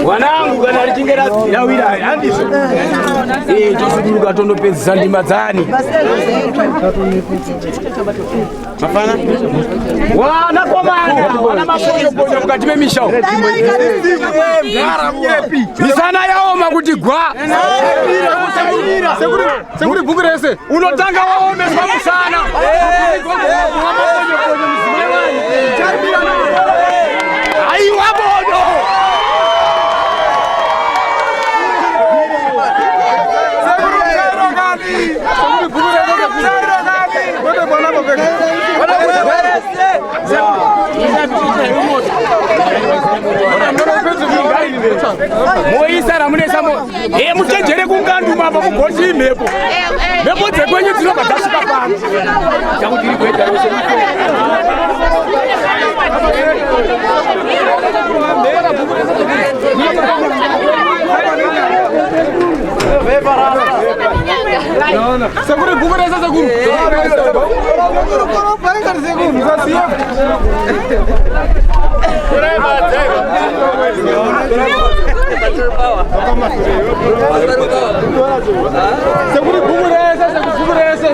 Wanangu kana richinge rawira handizvo. Eh tosuduruka tondopedzisa ndima dzani. Mafana? Wana komana, wana maponyoponyo mukati memisha umu. Misana yaoma kuti gwa. Sekuri bhuku rese. Unotanga waomeswa musana. Maponyoponyo mudzimai wani. Aiwa bodo. Moisa ramunesa mo. Eh muchenjere kunganduma apa mugoti imhepo. Mhepo dzekwenyu dzinobva dzasvika pano. Chakuti iri kuita rose. Bhuku rese sekuru. Sekuru bhuku rese sekuru bhuku rese.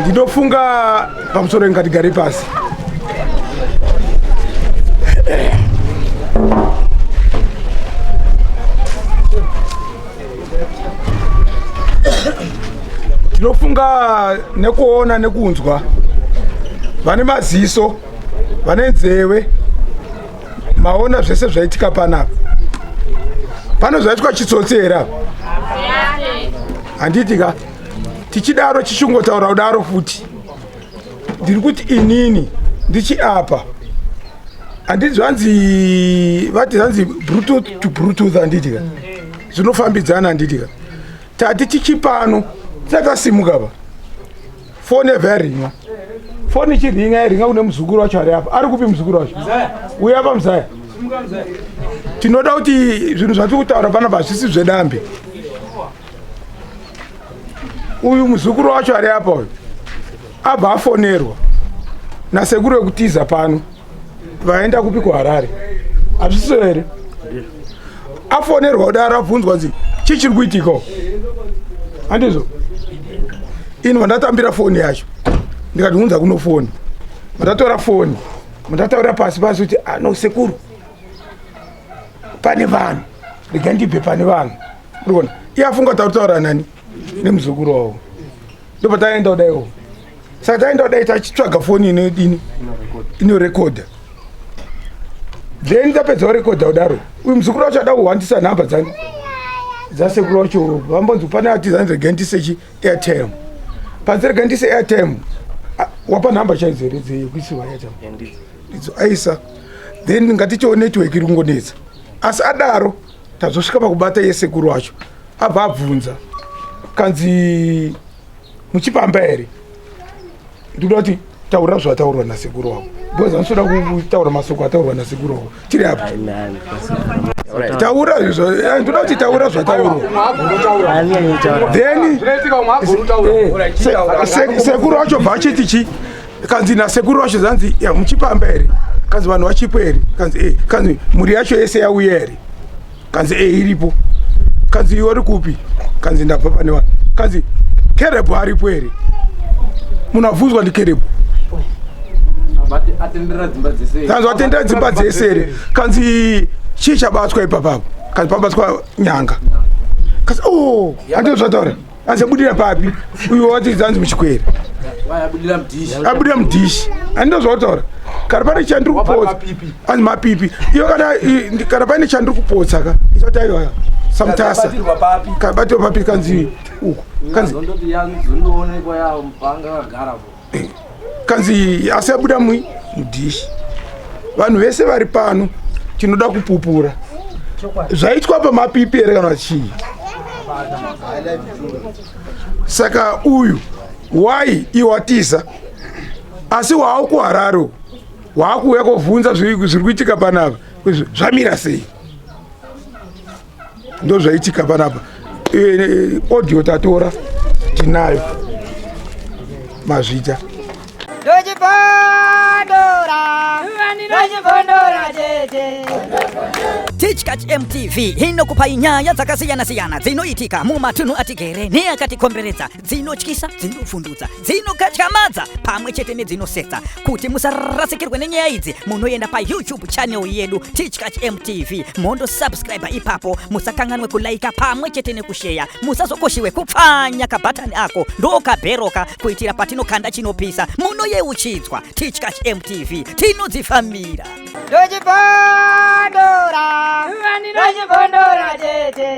Ndinofunga pamusoro ngatigare pasi. Tinofunga nekuona nekunzwa vane maziso vane nzeve maona zvese zvaitika panapa. Pano zvaitwa chitsotsi here apa? Handiti ka tichidaro chichingotaura kudaro futi ndiri kuti inini ndichiapa handiti zvanzi vati zvanzi bluetooth to bluetooth handiti ka zvinofambidzana handiti ka tati tichipano tisati pa foni yabva yaringa foni ichiringa yaringa kune muzukuru wacho ari apa ari kupi muzukuru wacho uya apa muzaya tinoda kuti zvinhu zvatiri kutaura panapa hazvisi zvedambe uyu muzukuru wacho ari apa uyu abva afonerwa nasekuru wekutiza pano vaenda kupi kuharare hazvisiso here afonerwa kudaro abvunzwa nzi chii chiri kuitika handizvo ini vandatambira foni yacho ndikati unza kuno foni vandatora foni vandataura pasi pasi kuti ano ah, sekuru pane vanhu rega ndibve pane vanhu urikuona iye afunga tautaura nani nemuzukuru wavo ndobva taenda kudaiwo saka taenda kudai tachitsvaga foni inodini inorekodha then tapedza kurekodha kudaro uyu muzukuru wacho ada kuhwandisa nhamba dzani dzasekuru wacho vambonzi pane ati zanzi rega ndise chi airtime panzi rega ndise airtime wapa nhamba chaidzo here dzekuisiwa airtime idzo aisa then ngatichiwo network iri kungonetsa asi adaro tazosvika pakubata yesekuru wacho abva abvunza kanzi muchipamba here ndikuda kuti taura zvataurwa nasekuru wako because anosoda kutaura masoko ataurwa nasekuru wako tiri apa taura izvo eh, ndoda kuti taura zvataurwa then eh, sekuru wacho bva achiti chi kanzi nasekuru wacho zanzi muchipamba here kanzi vanhu vachipo here kanzi e kanzi mhuri yacho yese yauya here kanzi e iripo kanzi iwe uri kupi kanzi ndabva pane vanhu kanzi kerebhu aripo here munhu abvunzwa ndikerebhu kanzi atendera dzimba dzese here kanzi chii chabatwa ipapapo kanzi pabatwa nyanga kanzi o oh, handizvo zvataura anzi abudira papi uyo wati zanzi muchikwere abudira mudhishi andino zvautaura kana pane chandiri kupotsa anzi mapipi iyo kana kana paine chandiri kupotsa ka isati aiwa samutasa kabatirwa papi kanzi uku kanzi kanzi asi abuda mui mudhishi vanhu vese vari pano tinoda kupupura zvaitwa pamapipi here kana chii saka uyu wai iwatiza asi waakuharare waakuuya kovhunza zviri kuitika panapa zvamira sei ndozvaitika panapa eh, audio tatora tinayo mazvita Tichkach MTV inokupai nyaya dzakasiyana-siyana dzinoitika mumatunhu atigere neakatikomberedza dzinotyisa dzinovhundutsa dzinokatyamadza pamwe chete nedzinosetsa kuti musarasikirwe nenyaya idzi munoenda payoutube channel yedu tichkach mtv mondo subscribe ipapo musakanganwe kulaika pamwe chete nekusheya musazokoshiwe kupfanya kabhatani ako ndokabheroka kuitira patinokanda chinopisa munoyeuchidzwa tichkach mtv tinodzifambira Ndochibondora, ndochibondora tete.